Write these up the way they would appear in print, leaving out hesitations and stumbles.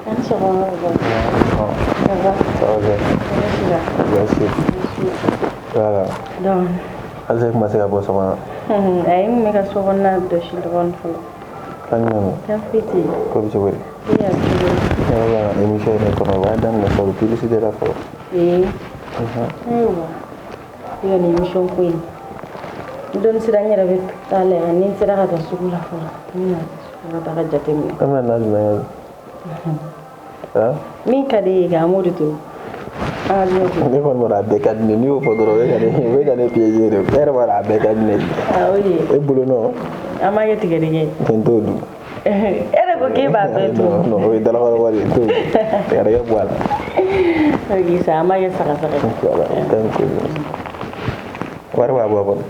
An sɔgɔma baba. Ça va? Ça va bien. Baasi Baasi. Voilà. Donc, Halisa e kuma se ka bɔ so kɔnɔ. A ye n kun bɛ ka so kɔnɔna jɔsi dɔɔni fɔlɔ. Kan jumɛn don? Kan foyi tɛ yen. Ko bɛ cogo di? E y'a cogo di? Ne yɛrɛ bɛ ka émission yɛrɛ kɔnɔ, u b'a daminɛ fɔlɔ publicité la fɔlɔ. Ee. Ayiwa. I ka nin émission ko in. Ni dɔɔni sera n yɛrɛ bɛ taa la yan, ni n sera ka taa sugu la fɔlɔ. N bɛna sugu la taga jateminɛ. E bɛna na jumɛn kɛ? Han? Min ka di e ye kɛ, an b'o de to. An ka jumɛn to? Ne kɔni b'a dɔn a bɛɛ ka di ne ye. N'i y'o fɔ dɔrɔn, o bɛ ka ne piéger de. E yɛrɛ b'a dɔn a bɛɛ ka di ne ye. Ah, o de ye. E bolo nɔ? An b'a kɛ tigɛdɛgɛ ye. N t'o dun. E de ko k'e b'a bɛɛ dun. Non, o ye dalakɔrɔba de ye, n t'o dun. Tigɛdɛgɛ bɔ a la. Ok, sa an b'a kɛ saga saga ye. Voilà, thank you. Wari b'a bɔ a kɔnɔ.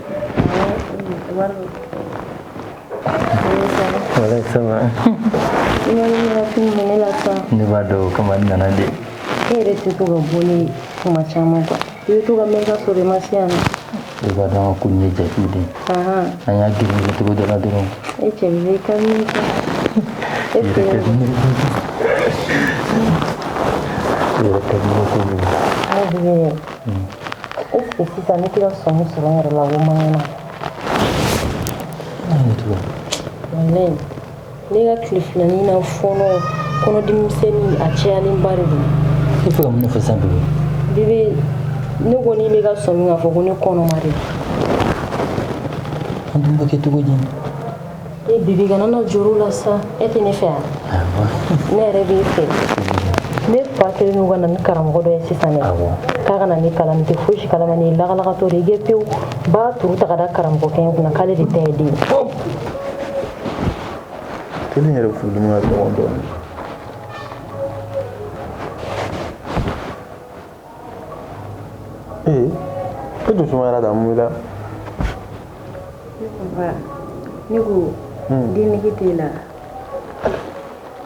Wari bɛ. Wala ça va. I ma ne wagati min ne la sa. Ne b'a dɔn o kama n nana de. E yɛrɛ tɛ to ka bɔ ne kuma caman quoi. I bɛ to ka mɛn ka sɔrɔ i ma se yan nɔ. I b'a dɔn an ka ko in ye jatiw de ye. An y'a girin cogo dɔ la dɔrɔn. E cɛ bɛ i ka min kɛ. E I yɛrɛ ka di ne ye kojugu. I yɛrɛ ka di ne ye kojugu. Ne bɛ est ce que sisan ne tɛ ka sɔmi sɔrɔ n yɛrɛ la ko man kɛnɛ. Ne tugun. Walayi ne ka tile filanin na fɔɔnɔ kɔnɔdimi misɛnnin a cayalenba de don. I bɛ fɛ ka mun de fɔ sisan bébé? Bébé ne kɔni bɛ ka sɔmi k'a fɔ ko ne kɔnɔma de don. An dun bɛ kɛ cogo di? E bébé kana na jɔrɔ o la sa, e tɛ ne fɛ yan? Awɔ. Ne yɛrɛ b'e fɛ. Ne fa kɛlen don ka na ni karamɔgɔ dɔ ye sisan dɛ. Awɔ. K'a ka na ne kalan, n tɛ fosi kalama, nin ye lakalakatɔ de ye. I kɛ pewu ba turu ta ka da karamɔgɔkɛ in kunna k'ale de ta ye den ye. Kelen yɛrɛ furudimi ka dɔgɔn dɔɔnin. Ee, e dun sumayara tan, mun b'i la? Ne ko den nege t'e la.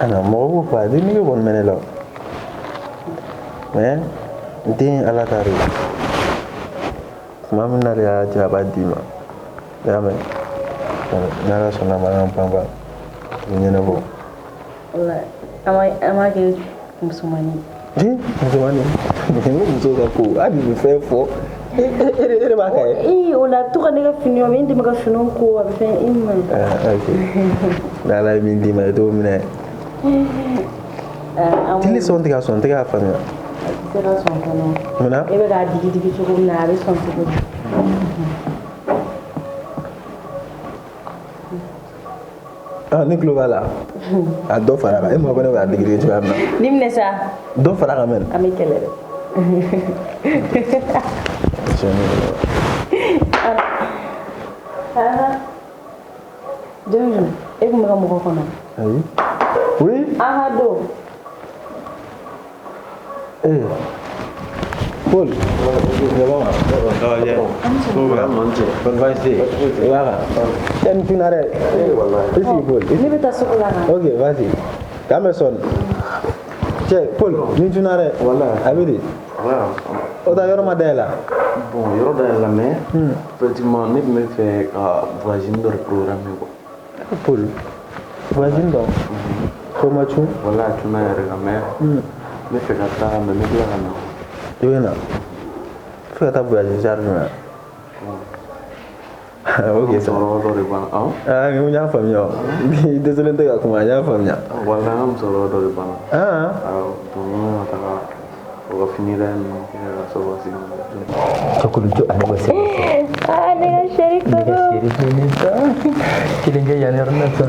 Ana mɔgɔ b'o fɔ, a den nege kɔni bɛ ne la o. Mais den ye Ala ta de ye. Tuma min n'ale y'a diya a b'a d'i ma. I y'a mɛn? Ni Ala sɔnna a ma, an k'an pan pan. A bɛ ɲɛnabɔ. Wala an b'a kɛ musomanin. Ee, musomanin? N ko musow ka ko, hali u bɛ fɛn fɔ. E de b'a kɛ? Ee, o la a bɛ to ka ne ka fini, a bɛ n dɛmɛ ka finiw ko, a bɛ fɛn i ma. Ah, ok. N'Ala ye min d'i ma, i t'o minɛ. Teli sɔn tɛ ka sɔn, n tɛ k'a faamuya. A tɛ se ka sɔn fana. Munna? E bɛ k'a digi digi cogo min na, a bɛ sɔn cogo di? Ah, ne tulo b'a la. A dɔ fara a kan. E ma ko ne bɛ k'a digi digi cogoya min na. Ni minɛ sa. Dɔ fara a kan mɛn. An bɛ kɛlɛ dɛ. Tiɲɛ don. Ah. Jɔn, e kun bɛ ka mɔgɔ kɔnɔ? Ayi. Oui. Aha don. Eh. Paul. Ça va? Ça va bien. Bonne baasi tɛ yen. I b'a kan? Cɛ nin tunna dɛ. I sigi Paul. Ne bɛ taa sugu la ka. Ok, vas-y. K'an bɛ sɔn. Cɛ Paul, nin tunna dɛ. A bɛ di? O ta yɔrɔ ma dayɛlɛ? Bon, yɔrɔ dayɛlɛ mais effectivement ne tun bɛ fɛ ka voyage dɔ de programmer quoi. Paul, voyage dɔ? Ko ma cun? Wala a cunna yɛrɛ kan mais n bɛ fɛ ka taa mais n bɛ tila ka na. I bɛ na? I fɛ ka taa voyage genre jumɛn? Ok, ça. Musokɔrɔba dɔ de banna. Ah, n y'a faamuya o. Désolé n tɛ ka kuma, n y'a faamuya. Wala an ka musokɔrɔba dɔ de banna. Ah. Awɔ, donc n bɛna taga o ka funérailles ninnu kɛ ka sɔrɔ ka segin. Kakulu jɔ ale bɛ se. Ah, ne ka chéri Ne ka koko. chéri fɛnɛ sa. Kelen kɛ yan yɔrɔ la sa.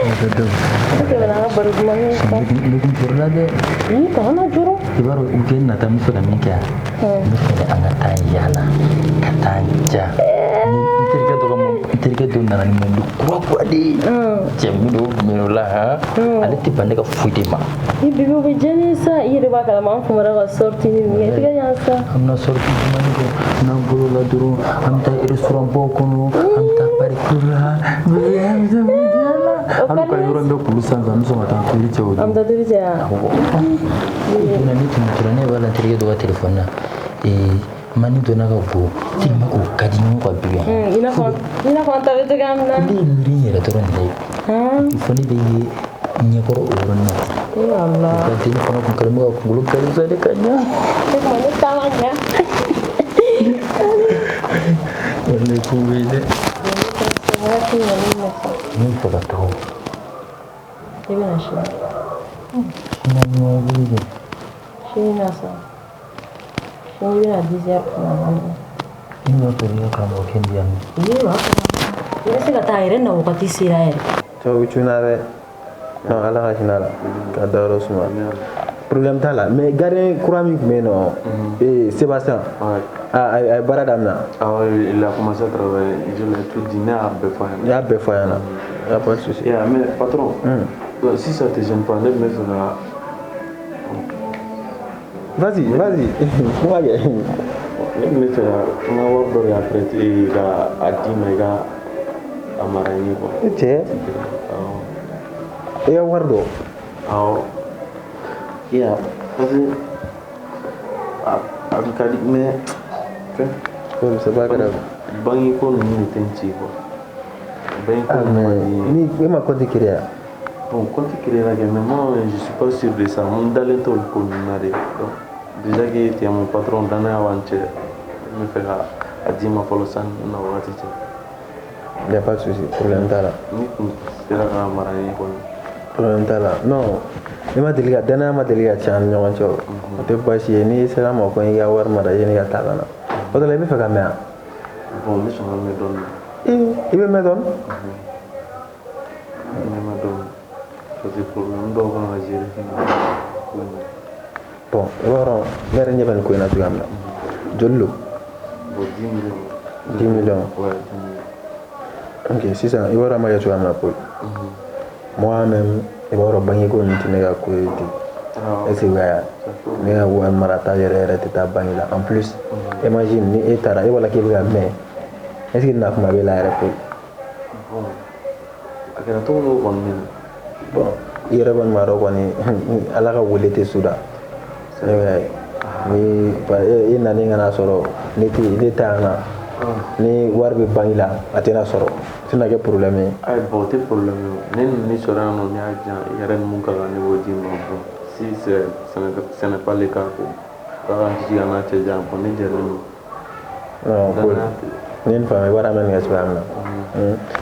Ne tɛmɛna an ka baro dumanni ye sa. Ne kun jɔrɔ la dɛ. Ii, kana na jɔrɔ. I b'a dɔn weekend nata n bɛ fɛ ka min kɛ yan. N bɛ fɛ an ka taa yaala ka taa ja. Ni n terikɛ dɔ ka n terikɛ dɔ nana ni mobili kura kura de ye. Cɛ minnu minnu la han. Ale tɛ ban ne ka foyi de ma. Ni bébé o bɛ diya ne ye sa, i yɛrɛ b'a kalama an famara ka sortie ni ninnu kɛ, i tɛ ka yan sa. An bɛna sortie jumɛn kɛ n'an bɔr'o la dɔrɔn an bɛ taa restaurant baw kɔnɔ, an bɛ taa parc la. Hali ka yɔrɔ in bɛ kulu sanfɛ, an bɛ sɔn ka taa turi cɛ o An bɛ taa turi cɛ yan. Awɔ. Donna ne tun tora ne b'a la n terikɛ dɔ ka telefɔni na. Ee, mani donna ka go tellement k'o ka di ɲɔgɔn ka bi. I n'a fɔ an ta bɛ cogoya min na. Ne ye miiri n yɛrɛ dɔrɔn de la ye. Fo ne bɛ ye Ɲɛkɔrɔ o yɔrɔnin na. Eh Allah. Ka den fana kun kɛlen bɛ ka kunkolo galisa de ka ɲa. Ne kuma ne ta ma ɲa. Walayi ko bɛ yen dɛ. Wagati min na ne bɛna sa. Ne bɛ fɛ ka taga. I bɛna sini. Sini ɲɔgɔn wuli de. Sini na sa. Sini i bɛna 10 heures tuma na. Ne b'a fɛ i ka karamɔgɔkɛ di yan nɔ. I b'a fɔ. I bɛ se ka taa a yɛrɛ na wagati sera yɛrɛ. Cɛw cunna dɛ. Non, Ala ka hinɛ a la ka dayɔrɔ suma. Problème t'a la, mais gardien kura min tun bɛ yen nɔ, ee Sébastien, Ouais. a ye baara daminɛ. Ah ouais, il a commencé à travailler. Je l'ai tout dit, ne y'a bɛɛ fɔ a ɲɛna. I y'a bɛɛ fɔ a ɲɛna. Y a pas de souci. Yeah, mais patron, donc, si ça te gêne pas, ne bɛ fɛ ka Vas-y, vas-y. Kuma kɛ. Ne tun bɛ fɛ ka n ka wari dɔ de apprêter ka a d'i ma i ka a mara n ye quoi. E cɛ, Awɔ. i ka wari dɔ. Awɔ. Yeah, parce que a tun ka di mais fɛn. Paul, c'est pas grave. Banque ko ninnu de tɛ n ci quoi. Banque ko Ah, ninnu man mais di n ye. ni e ma compte créé yan. Bon, compte créé la kɛ, mais moi je suis pas sûr de ça. N dalen t'olu ko ninnu na de. Donc déjà que tu es mon patron, danaya b'an cɛ. N bɛ fɛ ka a d'i ma fɔlɔ sani n na wagati cɛ. Y a pas de souci, problème t'a la. Ni tun sera k'a mara n ye kɔni. Problème t'a la. Non, ne ma deli ka danaya ma deli ka tiɲɛ an ni ɲɔgɔn cɛ o. O tɛ baasi ye, n'i sera ma ko i ka wari mara yanni i ka taa ka na. O de la i bɛ fɛ ka mɛn wa? Bon, n bɛ sɔn ka mɛn dɔɔnin. Ee, i bɛ mɛn dɔɔnin? N bɛ mɛn dɔɔnin. Parce que problème dɔw kan ka gérer fɛnɛ ko in na. Bon, i b'a dɔn ne yɛrɛ ɲɛ bɛ nin ko in na cogoya min na. Joli don? Bon, 10 millions. 10 millions. Ouais, 10 millions. Ok, sisan i b'a dɔn an b'a kɛ cogoya min na Paul. Moi-même, i b'a dɔn banque ko ninnu tɛ ne ka ko ye ten. Awɔ. Est ce que i y'a ye? Ne ka wari marata yɛrɛ yɛrɛ tɛ taa banque la. En plus, imagine ni e taara e b'a la k'e bɛ ka mɛn. Est ce que na kuma b'e la yɛrɛ Paul? Bon, a kɛra cogo o cogo kɔni bɛ na. Bon, i yɛrɛ kɔni b'a dɔn kɔni Ala ka wele tɛ su da. Ne b'a ye. Ni e nalen ka n'a sɔrɔ ne tɛ ne tɛ yan na. Ni wari bɛ banque la a tɛna sɔrɔ. O tɛna kɛ problème ye. Ayi, bon, o tɛ problème ye o. Ne nana sɔrɔ yan nɔ, ne y'a diyan, i yɛrɛ ni mun ka kan ne b'o d'i ma. Bon, si c'est ce n'est pas le cas ko Ala k'an kisi ka n'a cɛ janya, bon, ne jɛlen don. Non, Paul. Danaya tɛ. Ne ye nin faamuya, i b'a dɔn an bɛ nin kɛ cogoya min na.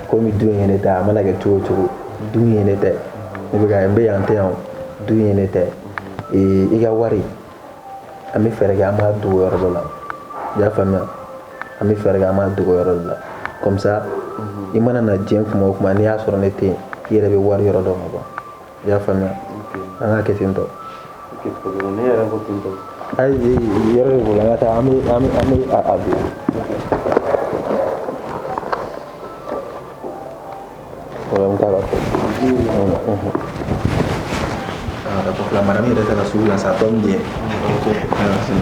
Komi du in ye ne ta ye, a mana kɛ cogo o cogo, du in ye ne ta ye. Ne bɛ ka n bɛ yan n tɛ yan o, du in ye ne ta ye. Ee, i ka wari, an bɛ fɛɛrɛ kɛ an b'a dogo yɔrɔ dɔ la. I y'a faamuya? An bɛ fɛɛrɛ kɛ an b'a dogo yɔrɔ dɔ la. Comme ça, i mana na diɲɛ kuma o kuma, n'i y'a sɔrɔ ne tɛ yen, i yɛrɛ bɛ wari yɔrɔ dɔ ma quoi. I y'a faamuya? Ok. An k'a kɛ ten tɔ. Ok, patron, ne yɛrɛ ko ten tɔ. Ayi, yɔrɔ de bolo, an ka taa an bɛ an bɛ an bɛ a don. Problème t'a la Paul. Ah, d'accord, la madame yɛrɛ taara sugu la sa, a tɔ min jɛ. Merci.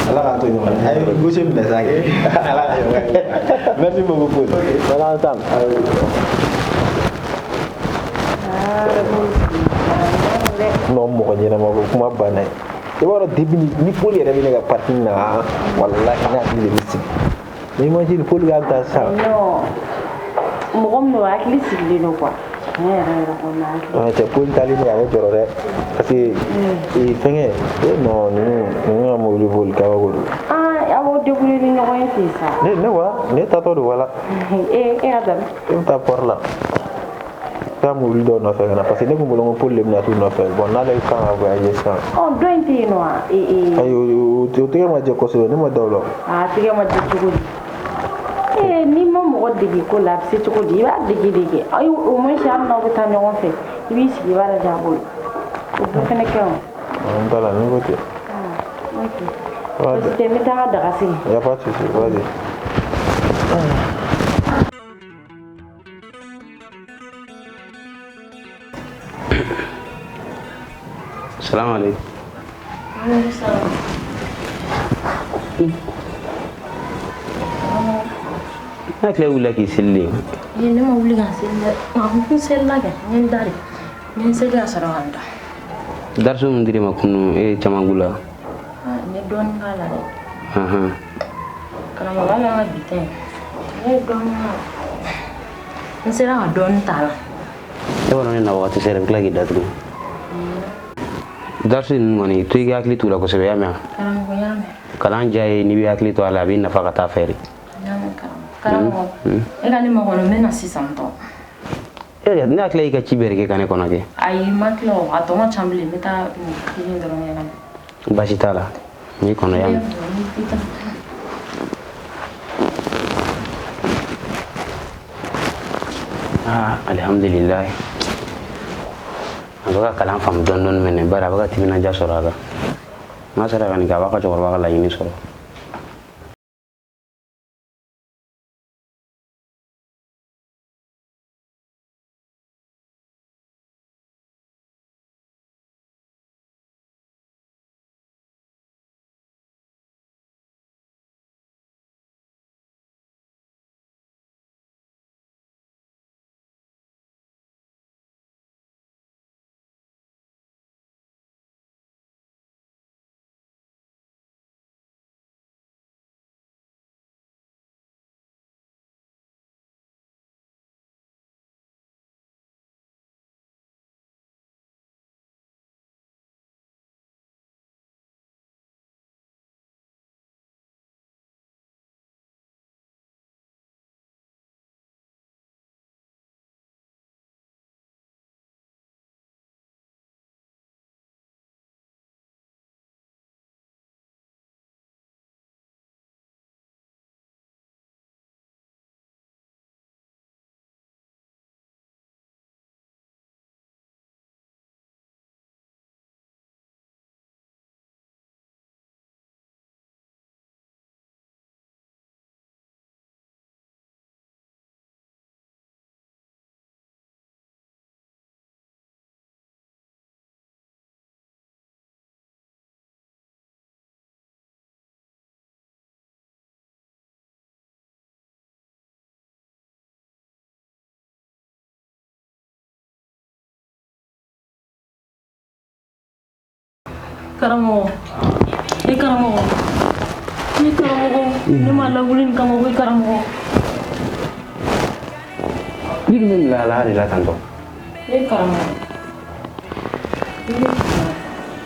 Ala k'an to ɲɔgɔn ye. A ye gosi minɛ sa kɛ. Ala ka ɲɔgɔn ye. Merci beaucoup Paul. On est ensemble. Non, mɔgɔ ɲɛnama ko kuma banna ye. I b'a dɔn depuis ni Paul yɛrɛ bɛ ne ka parking na, walahi ne hakili de bɛ sigi. Mais imagine Paul k'a bɛ taa sisan. Non, mɔgɔ min don hakili sigilen don quoi. Tiɲɛ yɛrɛ yɛrɛ kɔni na hakili. Cɛ Paul taalen ne a bɛ jɔrɔ dɛ. Parce que fɛngɛ non ninnu ka mobili boli kabako don. Ah, aw b'aw débrouiller ni ɲɔgɔn ye ten sa. Ne wa ne taatɔ don wala. E ka taa. E bɛ taa port la. Taa mobili dɔw nɔfɛ ka na parce que ne kun bolo ko Paul de bɛna t'u nɔfɛ bon n'ale kan ka voyager sisan. Ɔ dɔ in tɛ yen nɔ wa? Ayi o tɛgɛ ma jɛ kosɛbɛ ne ma da o la. A tɛgɛ ma jɛ cogo di? N'i ma mɔgɔ dege ko la a bɛ se cogo di? I b'a dege de kɛ. Ayi au moins hali n'aw bɛ taa ɲɔgɔn fɛ i b'i sigi i b'a lajɛ a bolo. O bɛɛ fɛnɛ kɛ o. N t'a la ne ko ten. Ok. Baasi tɛ n bɛ taa n ka daga sigi. Y a pas de souci, vas-y. Salam alaikum. Alaikum salam. Ne hakili wulila k'i seli de. Ne ma wuli ka n seli dɛ. Nka n selila kɛ n ye n da de. N ye n seli ka sɔrɔ ka n da. Dariso min dir'e ma kunun e ye caman k'u la. N ye dɔɔnin k'a la dɛ. Karamɔgɔ b'a ka bi ta in. Ne ye dɔɔnin k'a la. N sera ka dɔɔnin t'a la. E b'a dɔn ne na wagati sera i bɛ tila k'i da tugun. Dariso ninnu kɔni to i ka hakili t'u la kosɛbɛ i y'a mɛn wa? Karamɔgɔ n y'a mɛn. Kalan diya ye n'i bɛ hakili to a la a b'i nafa ka taa fɛ de. N y'a mɛn karamɔgɔ. Karamɔgɔ e ka ne makɔnɔ n bɛ na sisan tɔ. Ne hakili y'i ka ci bɛɛ de kɛ ka ne kɔnɔ kɛ. Ayi n ma tila o a tɔ ma ca bilen n bɛ taa nin kelen dɔrɔn kɛ ka na. Baasi t'a la n y'i kɔnɔ y'a mɛn. Ah alihamudulilayi. A bɛ ka kalan faamu dɔɔni dɔɔni mɛnɛ bari a bɛ ka timinandiya sɔrɔ a kan. N'a sera ka nin kɛ a b'a ka cɛkɔrɔba ka laɲini sɔrɔ. Karamɔgɔ e karamɔgɔ ne karamɔgɔ ne ma lawuli nin kama koyi karamɔgɔ. Ni dun bɛ nin lahalaya de la tantɔ. Ne karamɔgɔ.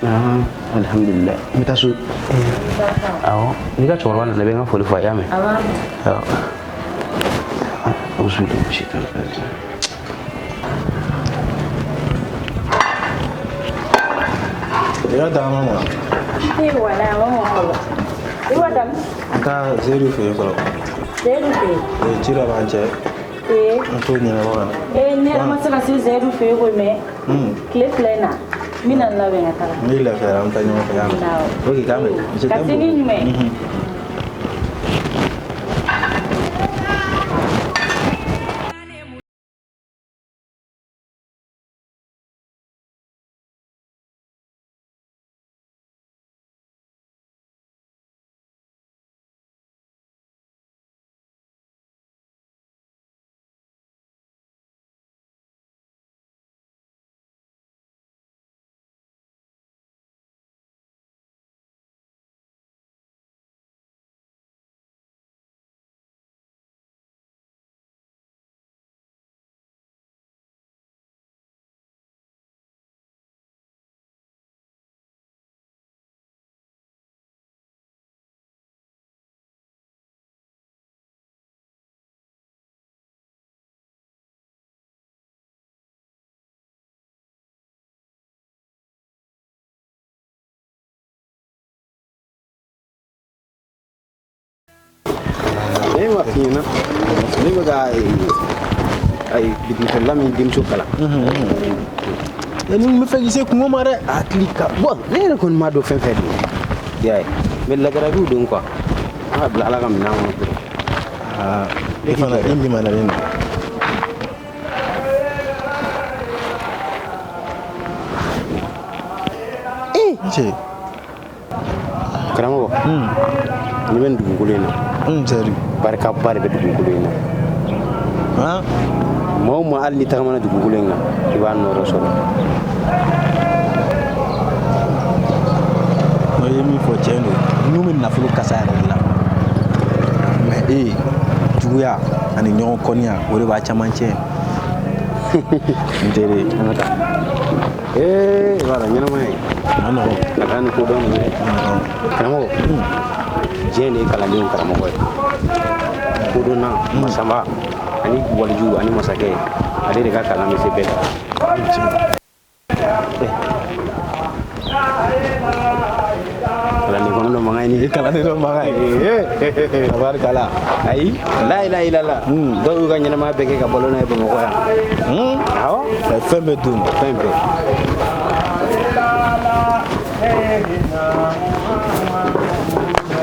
Ah alihamudulilayi n bɛ taa so. Awɔ n'i ka cɛkɔrɔba nana i bɛ n ka foli fɔ a ye i y'a mɛn. A b'a mɛn. Awɔ. Auzu billahi minash shaitani rajim. I ka daga ma mɔn. Walayi a ma mɔn fɔlɔ. I b'a daminɛ. N taa Seyidu fɛ yen fɔlɔ. Seyidu fɛ yen. Ci dɔ b'an cɛ. N t'o ɲɛnabɔ ka na. Ne yɛrɛ ma se ka se Seyidu fɛ yen koyi mɛ. Tile fila in na n bɛna n labɛn ka taga. N'i lafiyara an bɛ taa ɲɔgɔn fɛ y'a mɛn. Awɔ. Ok k'an bɛn. Ka se ni ɲuman ye. b'a f'i ɲɛna, ne bɛ ka ayi bitigifeerela min denmuso kalan. Ni n bɛ fɛ k'i se kungo ma dɛ. Hakili ka bon, ne yɛrɛ kɔni m'a dɔn fɛn fɛn don. I y'a ye, mais lajarabiw don quoi. An ka bila Ala ka minɛn kɔnɔ dɔrɔn. Aa, e fana e limaniyalen don. Ee! Cɛ. Karamɔgɔ. Ne bɛ nin dugukolo in na. Seyidu. Barikaba de bɛ dugukolo in na. Han? Maa o maa, hali n'i tagamana dugukolo in kan, i b'a nɔɔrɔ sɔrɔ. Non, i ye min fɔ tiɲɛ don. Ninnu bɛ nafolo kasa yɛrɛ de la. Mais e, juguya ani ɲɔgɔn kɔniya, o de b'a caman tiɲɛ. N teri. An ka taa. Ee, i b'a dɔn ɲɛnamaya ye. A ma nɔgɔn. Ka taa ni kodɔn ninnu ye. Karamɔgɔ, diɲɛ de ye kalandenw karamɔgɔ ye. Kodɔnna, masaba ani waliju ani masakɛ, ale de ka kalan bɛ se bɛɛ la. Kalanden kɔnɔ dɔ mankan ye nin ye. Kalanden dɔ mankan ye. Tabarikala. Ayi, la ilaha illallah. Dɔw y'u ka ɲɛnamaya bɛɛ kɛ ka balo n'a ye Bamakɔ yan. Awɔ. Fɛn bɛɛ dun. Fɛn bɛɛ.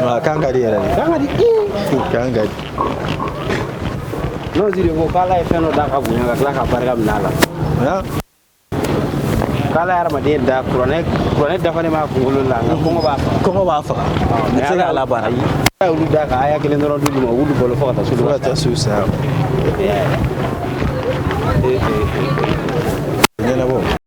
A kan ka di yɛrɛ de. Kan ka di. Kan ka di. N'o de ko k'Ala ye fɛn dɔ d'a ka bonya ka tila ka barika minɛ a la. K'Ala ye hadamaden da, kuranɛ dafalen b'a kunkolo la, nka kɔngɔ b'a faga. Kɔngɔ b'a faga. A tɛ se k'a labaara. Ayi. Ala y'olu da ka aya kelen dɔrɔn d'olu ma, u b'olu balo fo ka taa s'olu Fo ka taa s'u saya. Ɲɛnabɔ.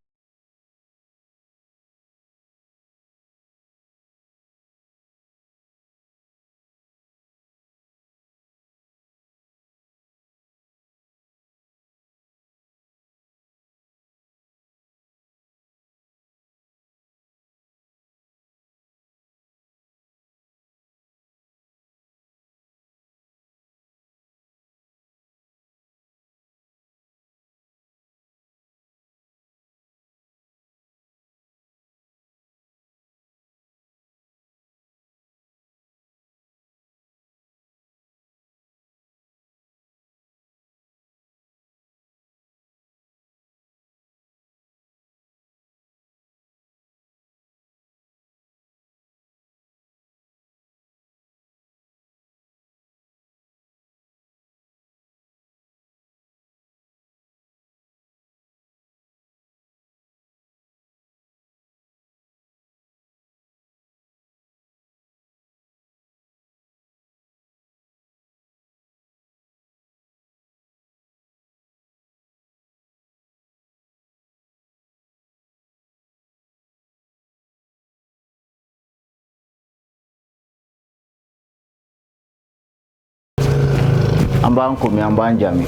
An b'an komi, an b'an jami.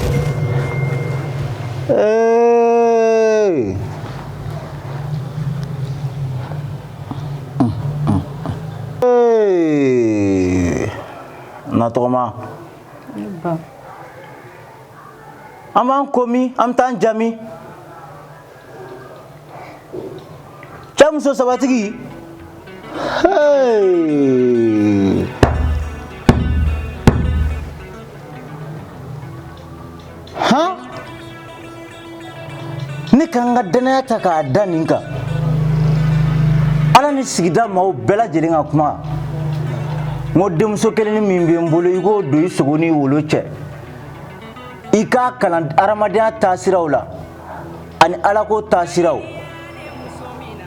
Na tɔgɔma, an b'an komi, an bɛ taa an jami. Cɛ muso sabatigi. Han, ne ka n ka danaya ta k'a da nin kan, Ala ni sigida maaw bɛɛ lajɛlen ka kuma. N ko denmuso kelennin min bɛ n bolo, i k'o don i sogo n'i wolo cɛ, i k'a kalan hadamadenya taasiraw la ani alako taasiraw.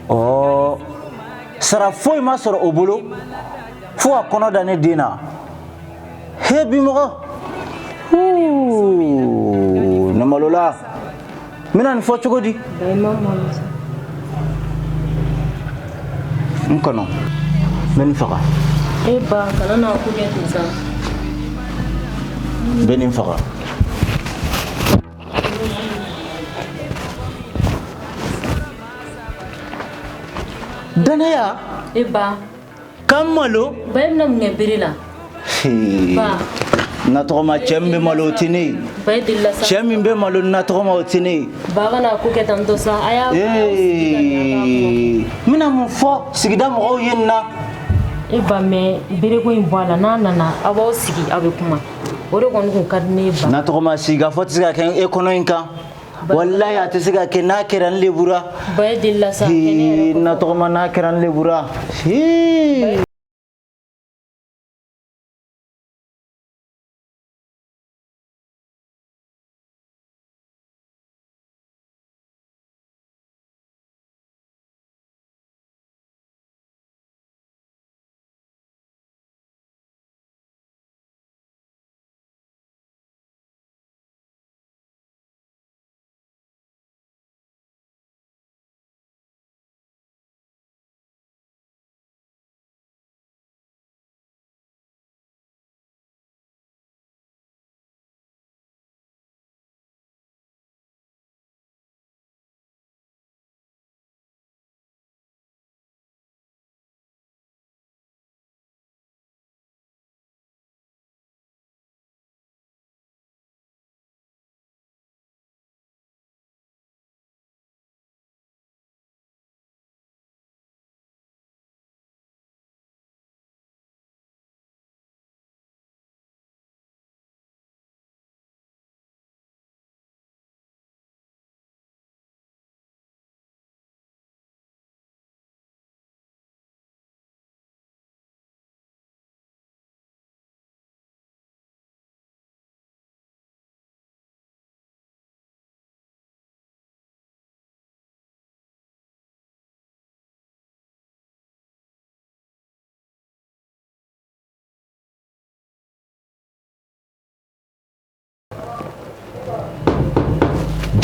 Ɔ, sara foyi ma sɔrɔ o bolo fo ka kɔnɔ da ne den na. He, bi mɔgɔ ne malola, n bɛna nin fɔ cogo di? N kɔnɔ, n bɛ nin faga. E ba, kana n'a ko kɛ ten sa. N bɛ nin faga. Danaya. E ba. K'an malo. Ba, e bɛna mun kɛ bere la? Ba. Na tɔgɔma, cɛ min bɛ malo, o tɛ ne ye. Ba, e delila sa. Cɛ min bɛ malo na tɔgɔma, o tɛ ne ye. Ba, kana ko kɛ tan tɔ sa. A y'a. N bɛna mun fɔ sigida mɔgɔw ye nin na? E ba, mɛ bereko in bɔ a la, n'a nana aw b'aw sigi, aw bɛ kuma. O de kɔni kun ka di ne ye ba. Na tɔgɔma, sigikafɔ tɛ se ka kɛ e kɔnɔ in kan. Walayi, a tɛ se ka kɛ. N'a kɛra, n lebura. Ba, e delila sa, kɛ ne yɛrɛ. Na tɔgɔma, n'a kɛra, n lebura. Hii.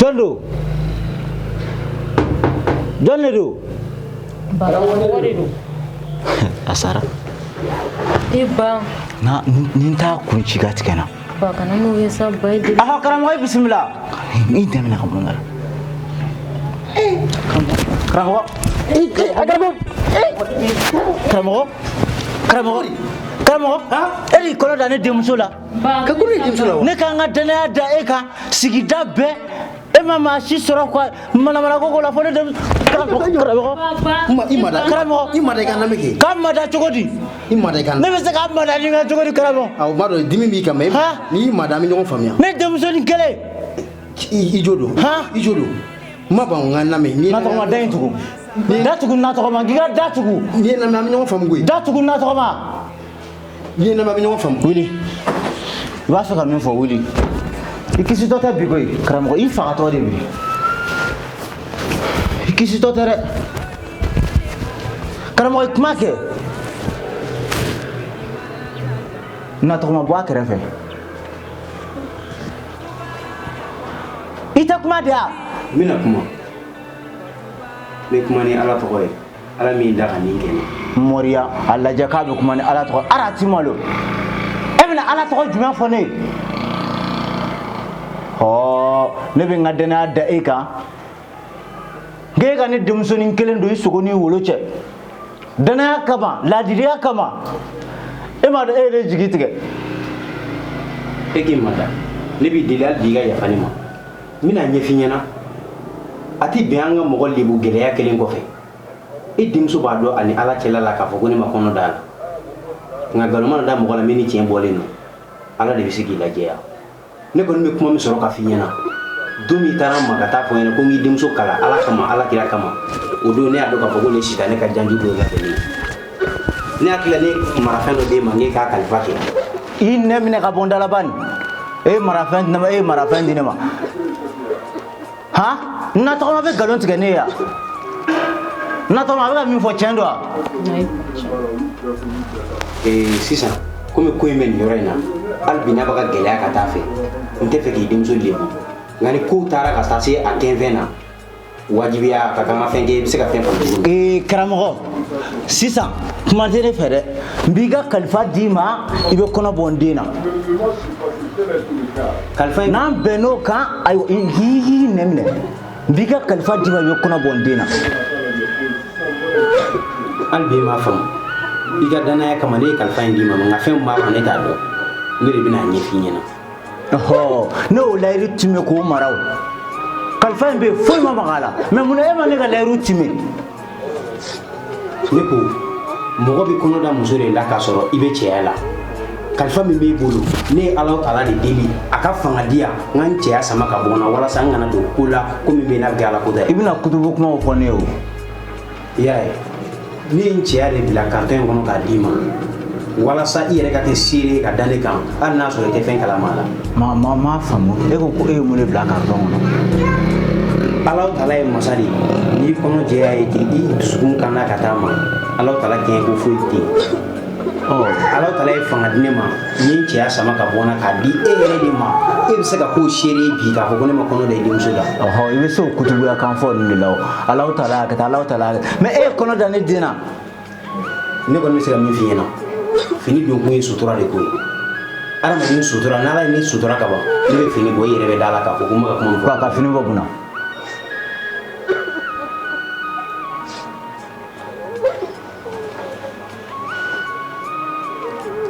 Jɔn don? Jɔn de don? Ba, karamɔgɔ de don. A sara. E ba. Na ni n t'a kun ci ka tigɛ n na. Ba, kana n'o ye sa, ba, e deli. Ahɔ, karamɔgɔ, i bisimila. I dɛmɛ ka bɔ n da la. Karamɔgɔ, karamɔgɔ, karamɔgɔ, karamɔgɔ, karamɔgɔ, e de y'i kɔnɔ da ne denmuso la. Ba. Ka kuru denmuso la wa? Ne k'an ka danaya da e kan sigida bɛɛ, e ma maa si sɔrɔ ka manamana ko ko la fo ne denmuso. Karamɔgɔ, karamɔgɔ. Ba. I ma da. Karamɔgɔ. I ma da, i ka lamɛn kɛ. K'a ma da cogo di? I ma da, i ka. Ne bɛ se k'a ma da ni kan cogo di, karamɔgɔ? Awɔ, b'a dɔn dimi b'i kan, mais Han? n'i ma da, an bɛ ɲɔgɔn faamuya. Ne denmusonin kelen. I jo don. Han? I jo don. N ma ban n ka lamɛn. N'i ye Na tɔgɔma, da in tugu, da tugu. Na tɔgɔma, k'i ka da tugu. N'i ye lamɛn, an bɛ ɲɔgɔn faamu koyi. Da tugu, na tɔgɔma. N'i ye lamɛn, an bɛ ɲɔgɔn faamu. Wuli, i b'a fɛ ka min fɔ, wuli. I kisitɔ tɛ bi koyi, karamɔgɔ. I fagatɔ de bi. I kisitɔ tɛ dɛ, karamɔgɔ. I kuma kɛ. Na tɔgɔma, bɔ a kɛrɛfɛ. I tɛ kuma de ya? N bɛna kuma. N bɛ kuma ni Ala tɔgɔ ye. Ala min da ka nin kɛ ne. Moriya, a lajɛ k'a bɛ kuma ni Ala tɔgɔ. Ala ti malo. E bɛna Ala tɔgɔ jumɛn fɔ ne ye? Hɔ, ne bɛ n ka danaya da e kan k'e ka ne denmusonin kelen don i sogo n'i wolo cɛ, danaya kama, laadiriya kama. E m'a dɔn e ye ne jigi tigɛ. E k'i ma da. Ne b'i deli hali bi, i ka yafa ne ma. N bɛna ɲɛf'i ɲɛna. A tɛ bɛn an ka mɔgɔ lebu gɛlɛya kelen kɔfɛ. E denmuso b'a dɔn ani Ala cɛla la k'a fɔ ko ne ma kɔnɔ da a la. Nka nkalon mana da mɔgɔ la min ni tiɲɛ bɔlen don, Ala de bɛ se k'i lajɛya. Ne kɔni bɛ kuma min sɔrɔ ka f'i ɲɛna, don min i taara n ma ka taa fɔ n ɲɛna ko n k'i denmuso kalan Ala kama, Ala kira kama, o don ne y'a dɔn k'a fɔ ko nin ye sitanɛ ka janju dɔ labɛnnen ye. Ne hakili la, ne ye marafɛn dɔ d'e ma n k'e k'a kalifa kɛ. I nɛ minɛ ka bɔ n dala bani. E ye marafɛn di ne ma, e ye marafɛn di ne ma. Han, na tɔgɔma bɛ nkalon tigɛ ne ye yan. Na tɔgɔma, a bɛ ka min fɔ, tiɲɛ don wa? Sisan komi ko in bɛ nin yɔrɔ in na hali bi, n'a bɛ ka gɛlɛya ka taa fɛ, n tɛ fɛ k'i denmuso lebu. Nka ni kow taara ka taa se a kɛnfɛn na, wajibiya ka kan ka fɛn kɛ, i bɛ se ka fɛn faamu cogo min. Ee, karamɔgɔ, sisan kuma tɛ ne fɛ dɛ. N b'i ka kalifa d'i ma, i bɛ kɔnɔ bɔ n den na. Kalifa in N'an bɛnn'o kan, ayiwa, i k'i nɛ minɛ. N b'i ka kalifa d'i ma, i bɛ kɔnɔ bɔ n den na. Hali bi i m'a faamu. I ka danaya kama ne ye kalifa in d'i ma, nka fɛn min b'a kɔnɔ, ne t'a dɔn. Ne de bɛna a ɲɛf'i ɲɛna. Ɔhɔ, ne y'o layiru timɛ k'o mara. O kalifa in bɛ yen, foyi ma maga a la. Mɛ munna e ma ne ka layiru timɛ? Ne ko mɔgɔ bɛ kɔnɔ da muso de la k'a sɔrɔ i bɛ cɛya la. Kalifa min b'e bolo, ne ye Ala Taala de deli a ka fanga di yan, n ka n cɛya sama ka bɔ n na walasa n kana don ko la, ko min bɛ yen n'a bɛ kɛ Ala ko ta ye. I bɛna kutubu kumaw fɔ ne ye o. I y'a ye, ne ye n cɛya de bila carton in kɔnɔ k'a d'i ma walasa i yɛrɛ ka kɛ seere ka da ne kan, hali n'a sɔrɔ i tɛ fɛn kalama a la. Ma ma ma faamu, e ko ko e ye mun de bila carton kɔnɔ? Ala Taala ye masa de ye, n'i kɔnɔ jɛya ye k'i dusukun kanda ka taa ma, Ala Taala kɛɲɛ ko foyi tɛ yen. Ala Taala ye fanga di ne ma, n ye n cɛya sama ka bɔ n na k'a di e yɛrɛ de ma. E bɛ se ka k'o seere bi k'a fɔ ko ne ma kɔnɔ da i denmuso la. Ɔhɔ, i bɛ se o kutubuya kan fɔ nin de la o. Ala Taala y'a kɛ tan, Ala Taala y'a kɛ, mais e ye kɔnɔ da ne den na. Ne kɔni bɛ se ka min f'i ɲɛna, fini donkun ye sutura de ko ye. Adamaden sutura, n'Ala ye ne sutura ka ban, ne bɛ fini bɔ, i yɛrɛ bɛ da la k'a fɔ ko n bɛ ka kuma min fɔ. Ka fini bɔ mun na?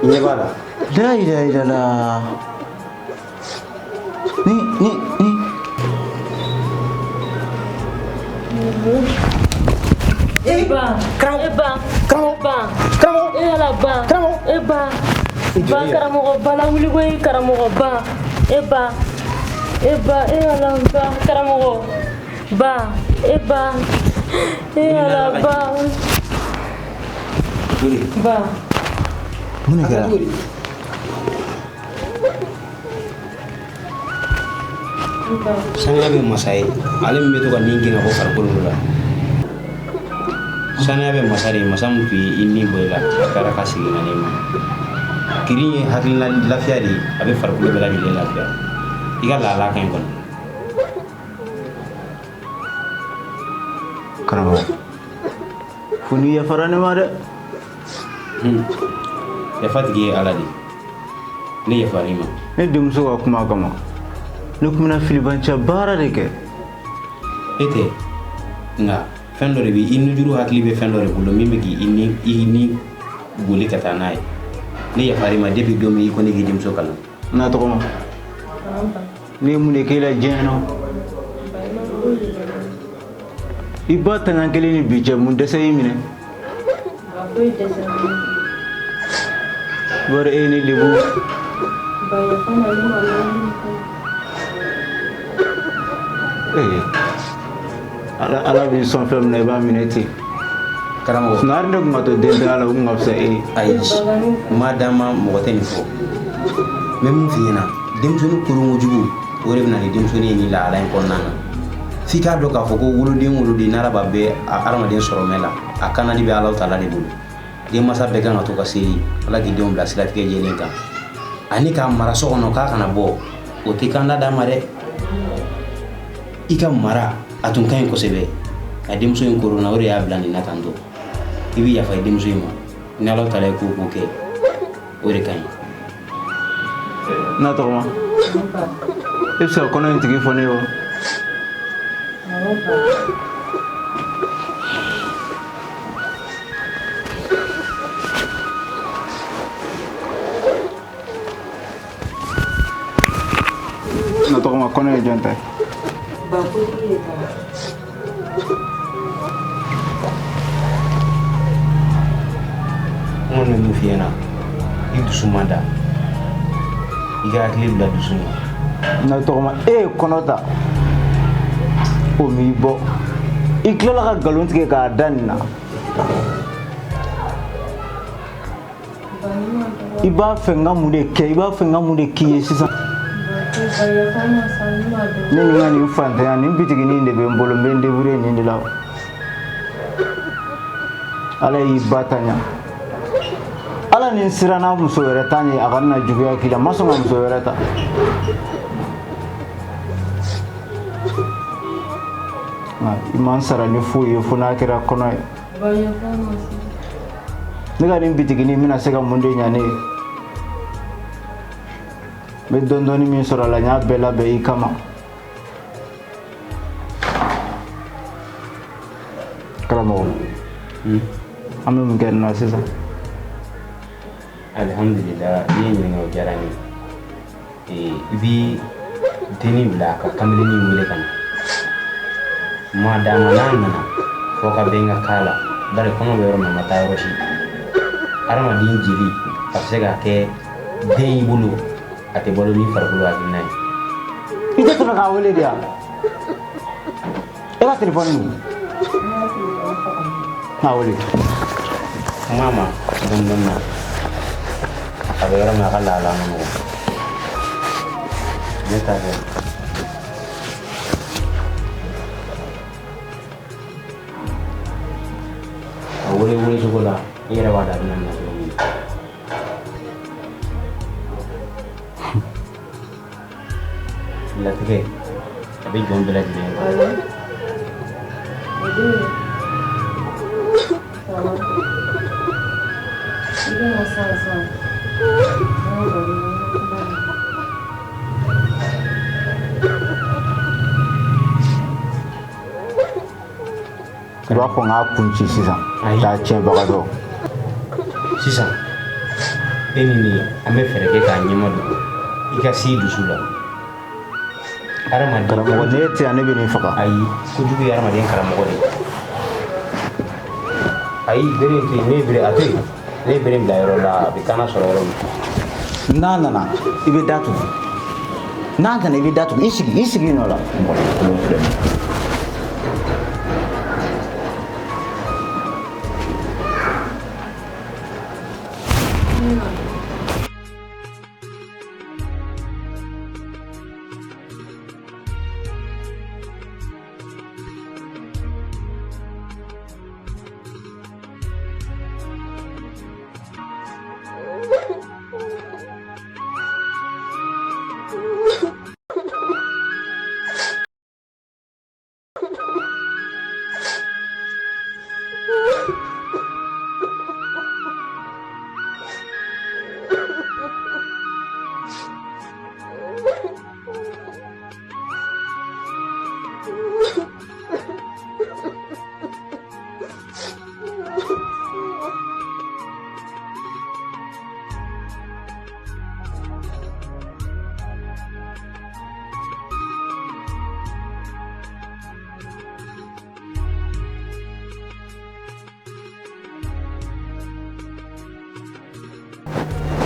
I ɲɛ b'a la. La ilaha illallah. Ni ni ni. E ba, e ba, e ba, e ala ba, e ba, ba karamɔgɔ ba la wuli koyi karamɔgɔ ba, e ba, e ba, e ala ba karamɔgɔ ba, e ba, e ala ba, ba. Mun de kɛra? Saniya bɛ masa ye, ale min bɛ to ka nin gɛn ka bɔ farikolo la. Saniya bɛ masa de ye, masa min tun ye i ni bɔ i la, a taara ka segin ka na i ma. Kirin ye hakilina lafiya de ye, a bɛ farikolo bɛɛ lajɛlen lafiya. I ka lahala ka ɲi kɔni. Karamɔgɔ, fo n'i yafara ne ma dɛ. Yafa tigi ye Ala de ye, ne yafara i ma. Ne denmuso ka kuma kama, ne tun bɛna filibanciya baara de kɛ. E tɛ, nka fɛn dɔ de bɛ i nujuru hakili bɛ fɛn dɔ de bolo min bɛ k'i ni boli ka taa n'a ye. Ne yafara i ma depuis don min i ko ne k'i denmuso kalan. N'a tɔgɔma, ne ye mun de k'e la diɲɛ na? I ba tangan kelen ni bi cɛ, mun dɛsɛ y'i minɛ? Bari e ni lebu. Ala b'i sɔn fɛn min na, i b'a minɛ ten. Karamɔgɔ. Sinɔn hali ne tun ka to dentanya la, o tun ka fisa e ye. Ayi, ma d'a ma, mɔgɔ tɛ nin fɔ. N bɛ mun f'i ɲɛna, denmisɛnnin koronko jugu, o de bɛ na ni denmisɛnnin ye nin lahala in kɔnɔna na. F'i k'a dɔn k'a fɔ ko woloden n'Ala b'a bɛɛ hadamaden sɔrɔ mɛn la, a kanali bɛ Ala Taala de bolo. Denmansa bɛɛ kan ka to ka seli, Ala k'i denw bila siratigɛ jɛlen kan. Ani k'a mara so kɔnɔ k'a kana bɔ, o tɛ kanda d'a ma dɛ. I ka mara a tun ka ɲi kosɛbɛ, nka denmuso in koronna, o de y'a bila nin na tantɔ. I bɛ yafa i denmuso in ma, ni Ala Taala ye ko o ko kɛ, o de ka ɲi. N'a tɔgɔma, e bɛ se ka kɔnɔ in tigi fɔ ne ye wa? Na tɔgɔma, kɔnɔ ye jɔn ta ye? Ba kotigi de ta. N kɔni bɛ min f'i ɲɛna, i dusu man da, i ka hakili bila dusu ma. Na tɔgɔma, e ye kɔnɔ ta, o m'i bɔ, i tilala ka nkalon tigɛ k'a da nin na. I b'a fɛ n ka mun de kɛ? I b'a fɛ n ka mun de k'i ye sisan? Ne ni n ka nin fantanya, nin bitiginin de bɛ n bolo, n bɛ n débrouiller nin de la. Ala y'i ba ta ɲa. Ala ni n siranna muso wɛrɛ ta ɲɛ, a kana na juguya k'i la. N ma sɔn ka muso wɛrɛ ta. Nka i ma n sara ni foyi ye fo n'a kɛra kɔnɔ ye. Ne ka nin bitiginin bɛna se ka mun de ɲa ne ye? N bɛ dɔɔni dɔɔni min sɔrɔ a la, n y'a bɛɛ labɛn i kama. Karamɔgɔ, an bɛ mun kɛ nin na sisan? Alihamudulila, i ye ɲininka, o diyara n ye. I bi dennin bila ka kamelennin wele ka na. Ma d'a ma, n'a nana fɔ ka bɛn ka k'a la, bari kɔnɔ bɛ yɔrɔ min na, a ma taa yɔrɔ si. Hadamaden jeli a bɛ se ka kɛ Den y'i bolo, a tɛ balo n'i farikolo hakilina ye. I tɛ tɛmɛ k'a wele de yan. E ka telefɔni dun? N'a wele. Kuma ma dɔɔni dɔɔni na. A bɛ yɔrɔ min na, a ka lahala ma nɔgɔn. Ne t'a fɛ. A wele wele cogo la, i yɛrɛ b'a dɔn a bɛna na cogo min na. Latigɛ a bɛ jɔn bɛɛ lajɛlen kɔnɔ. I bɛ na sisan sisan. I b'a fɔ n k'a kun ci sisan k'a tiɲɛbaga dɔn. Sisan e ni nin, an bɛ fɛɛrɛ kɛ k'a ɲɛma dogo, i ka s'i dusu la. Hadamaden Karamɔgɔ, n'e tɛ yan, ne bɛ n'i faga. Ayi, kojugu ye hadamaden karamɔgɔ de ye. Ayi, bere in to yen. Ne ye bere a to yen, ne ye bere in bila yɔrɔ la, a bɛ kana sɔrɔ yɔrɔ min. N'a nana, i bɛ da tugu. N'a nana, i bɛ da tugu. I sigi, i sigi nɔ la. Mɔgɔ kolon filɛ nin ye.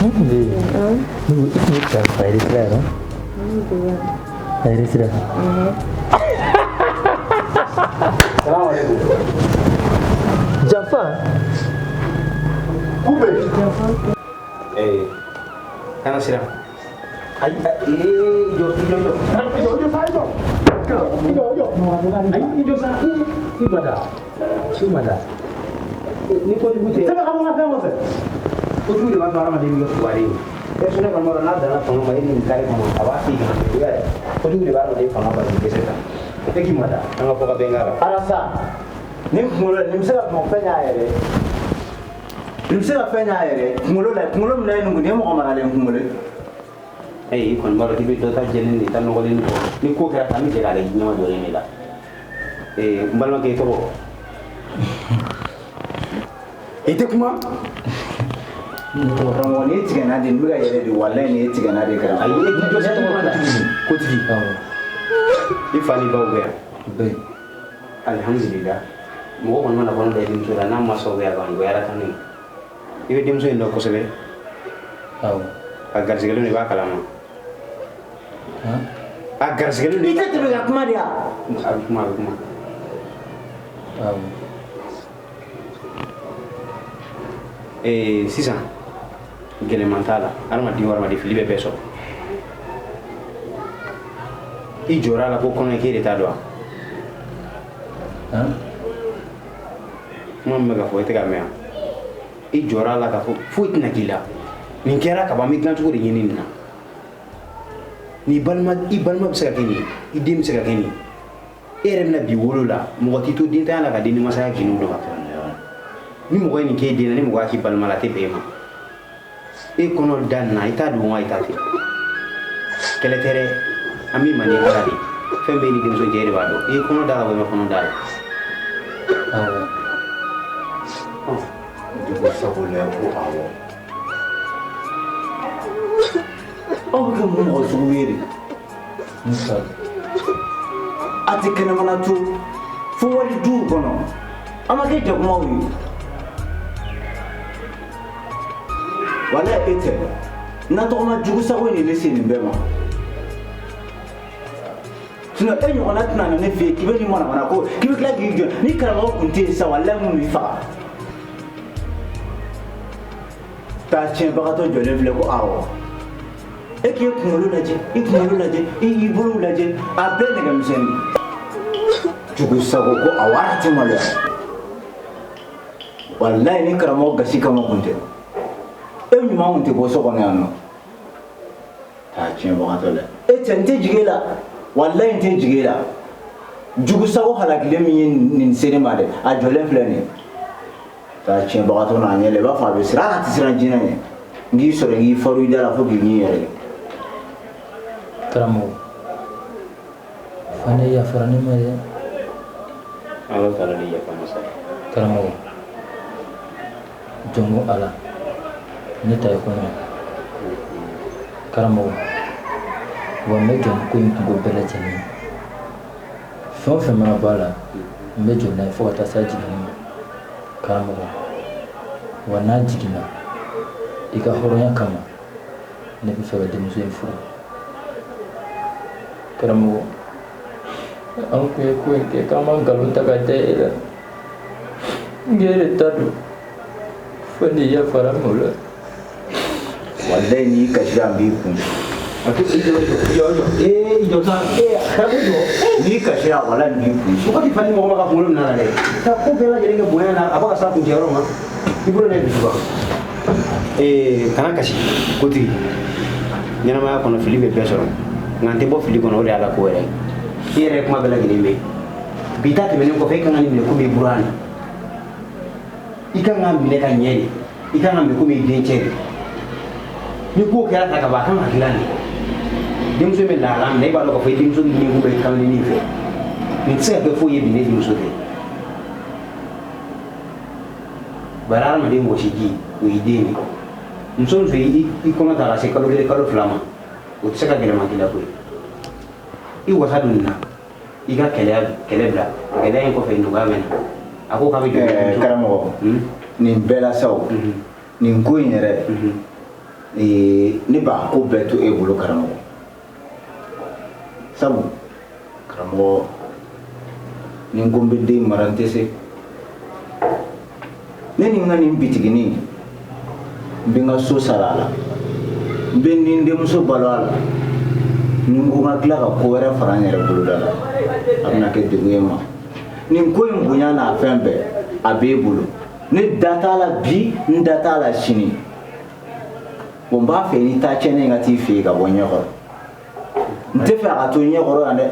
Ne tun bɛ yen, ne ko i tun bɛ ka fayiri sira yɛrɛ, fayiri sira. Janfa. Kube. Kana sira. Ayi, ee, jɔ, jɔ, jɔ. Jɔ, jɔ, sa, jɔ. Jɔ, jɔ. Ayi, i jɔ sa. I ma da. I ma da. Ni kojugu tɛ. Sɛbɛn ka bɔ n ka fɛn kɔfɛ. Kojugu de b'a to hadamaden bɛ kɛ fugari ye. E ne kɔni b'a dɔn n'a danna fanga ma e ni nin kare kɔnɔ, a b'a f'i kana. I b'a ye, kojugu de b'a hadamaden fanga ba dɛsɛ ta. E k'i ma da, an ka fɔ ka bɛn k'a la. Arasa, nin kunkolo la, nin bɛ se ka fɛn ɲ'a yɛrɛ ye. Nin bɛ se ka fɛn ɲ'a yɛrɛ ye. Kunkolo la, kunkolo min na ye nin kun, nin ye mɔgɔ maralen kunkolo ye. Ee, i kɔni b'a dɔn k'i bɛ dɔ ta jɛlen de, i ta nɔgɔlen de kɔ. Ni ko kɛra tan, an bɛ jɛ k'a lajɛ ɲɛma jɔlen de la. Ee, n balimakɛ, i tɔgɔ? I tɛ kuma? Karamɔgɔ, nin ye tigɛnna de ye, nin bɛ ka yɛlɛ de, walayi nin ye tigɛnna de ye karamɔgɔ. Ayi, e k'i jɔ sa, tɔgɔ kotigi. I fa n'i baw bɛ yan? Bɛɛ. Alihamudulila. Mɔgɔ kɔni mana kɔnɔ da i denmuso la, n'a ma sɔn bɛ yan kɔni, o ye Ala tanu ye. I bɛ denmuso in dɔn kosɛbɛ? Awɔ. A garisigɛlen don, i b'a kalama? A garisigɛlen don. I tɛ tɛmɛ ka kuma de yan. A bɛ kuma, a bɛ kuma. Awɔ. Ee, sisan gɛlɛman t'a la, hadamaden o hadamaden, fili bɛ bɛɛ sɔrɔ. I jɔra a la ko kɔnɔ k'e de t'a dɔn wa? Kuma min bɛ ka fɔ, i tɛ ka mɛn wa? I jɔra a la k'a fɔ foyi tɛna k'i la, nin kɛra ka ban, an bɛ dilancogo de ɲini nin na. Ni balima, i balima bɛ se ka kɛ nin ye, i den bɛ se ka kɛ nin ye. E yɛrɛ bɛna bi wolo la, mɔgɔ t'i to dentanya la ka den ni masaya gundo dɔn. Ni mɔgɔ ye nin k'e den na, ni mɔgɔ y'a k'i balima la, a tɛ bɛn e ma. E kɔnɔ da nin na, i t'a dogo wa i t'a ten. Kɛlɛ tɛ dɛ, an b'i ma ni Ala de ye. Fɛn bɛɛ ni denmuso cɛ, e de b'a dɔn. I ye kɔnɔ da la wa i ma kɔnɔ da la? Awɔ. Dugu sago la ko awɔ. Aw bɛ kɛ mun mɔgɔ sugu ye de? Ne t'a dɔn. A tɛ kɛnɛmana to fo wali duw kɔnɔ. An ma kɛ jakumaw ye. Walayi e tɛ. N'a tɔgɔma jugu sago in de ne se nin bɛɛ ma. Sinon e ɲɔgɔnna tɛna na ne fɛ yen k'i bɛ nin manamana ko k'i bɛ tila k'i jɔ ni karamɔgɔ kun tɛ yen sisan walahi mun b'i faga. Taa tiɲɛbagatɔ jɔlen filɛ ko awɔ. E k'i kunkolo lajɛ, i kunkolo lajɛ, i y'i bolow lajɛ, a bɛɛ nɛgɛmisɛnnin. Jugu sago ko awɔ, a tɛ maloya. Walayi ni karamɔgɔ gasi kama kun tɛ. E ɲuman kun tɛ bɔ so kɔnɔ yan nɔ. Taa tiɲɛbagatɔ lajɛ. E cɛ n tɛ jigin e la. Walayi n tɛ jigin e la. Jugu sago halakilen min ye nin se ne ma dɛ, a jɔlen filɛ nin ye. Taa tiɲɛbagatɔ n'a ɲɛ la, i b'a fɔ a bɛ siran, hali a tɛ siran jinɛ ɲɛ. N k'i sɔrɔ n k'i faru i da la fo k'i ɲin yɛrɛ kɛ. Karamɔgɔ, fo ne yafara ne ma dɛ. Ala taala de yafa masa. Karamɔgɔ, jɔn ko Ala, ne ta ye kɔɲɔ ye. Karamɔgɔ, wa n bɛ jɔ ni ko in kunko bɛɛ lajɛlen ye. Fɛn o fɛn mana bɔ a la, n bɛ jɔ n'a ye fo ka taa se a jiginni ma. Karamɔgɔ, wa n'a jiginna, i ka hɔrɔnya kama, ne bɛ fɛ ka denmuso in furu. Karamɔgɔ, an kun ye ko in kɛ k'an ma nkalon ta ka da e la. N k'e de ta don. Fo n'i yafara n ma o la. Walayi n'i kasira n b'i kun. I jɔ jɔ ee i jɔ sa ee karamɔgɔ jɔ. N'i kasira walayi n b'i kun. Mɔgɔ tɛ falen mɔgɔ ma ka kunkolo minɛ a la dɛ. Ka ko bɛɛ lajɛlen kɛ bonya la a bɛ ka s'a kuncɛyɔrɔ ma. I bolo na i dusu kan. Ee kana kasi kotigi. Ɲɛnamaya kɔnɔ fili bɛ bɛɛ sɔrɔ. Nka n tɛ bɔ fili kɔnɔ o de y'Ala ko yɛrɛ ye. I yɛrɛ ye kuma bɛɛ lajɛlen mɛn. Bi ta tɛmɛnen kɔfɛ e kan ka nin minɛ komi i buran de. I kan ka minɛ ka ɲɛ de. I kan ka minɛ komi i dencɛ de. Ni ko kɛra ta ka ban a kan ka dilan de. Denmuso bɛ lahala min na e b'a dɔn k'a fɔ i denmuso ɲɛkun bɛ kamalennin fɛ. Nin tɛ se ka kɛ foyi ye bi ne denmuso tɛ. Bari hadamaden wɔsiji o y'i den de. Muso muso i kɔnɔ ta ka se kalo 1 kalo 2 ma o tɛ se ka gɛlɛma k'i la koyi. I wasa don nin na i ka kɛlɛ bila gɛlɛya in kɔfɛ nɔgɔya bɛ na. A ko k'a bɛ jɔ. Karamɔgɔ, nin bɛɛ la sa o, nin ko in yɛrɛ, ne b'a ko bɛɛ to e bolo karamɔgɔ. Sabu karamɔgɔ, ni n ko n bɛ den mara n tɛ se. Ne ni n ka nin bitiginin, n bɛ n ka so sara a la, n bɛ n denmuso balo a la. Ni n ko n ka tila ka ko wɛrɛ fara n yɛrɛ boloda la, a bɛna kɛ degun ye n ma. Nin ko in bonya n'a fɛn bɛɛ, a b'e bolo. Ne da t'a la bi, n da t'a la sini. Bon, n b'a fɛ ni taa tiɲɛnen in ka t'i fɛ yen ka bɔ ɲɛkɔrɔ. N tɛ fɛ a ka to ɲɛkɔrɔ yan dɛ.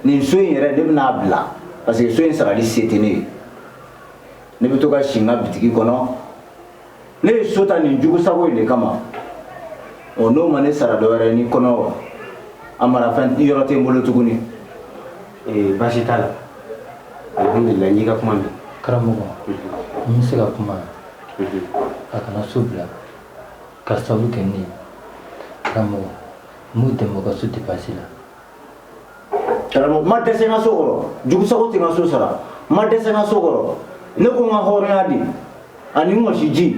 Nin so in yɛrɛ ne bɛn'a bila parce que so in sarali se tɛ ne ye. Ne bɛ to ka si n ka bitigi kɔnɔ. Ne ye so ta nin jugu sago in de kama. Ɔ n'o ma ne sara dɔwɛrɛ ni kɔnɔ a marafɛn yɔrɔ tɛ n bolo tuguni. Baasi t'a la. Alhamdulilayi n y'i ka kuma mɛn. Karamɔgɔ, n bɛ se ka kuma. A kana so bila ka sababu kɛ ne ye. Karamɔgɔ, n b'u dɛmɛ u ka so dépense la. Karamɔgɔ, ma dɛsɛ n ka so kɔrɔ. Jugu sago tɛ n ka so sara. Ma dɛsɛ n ka so kɔrɔ. Ne ko n ka hɔrɔnya di ani n wɔsiji.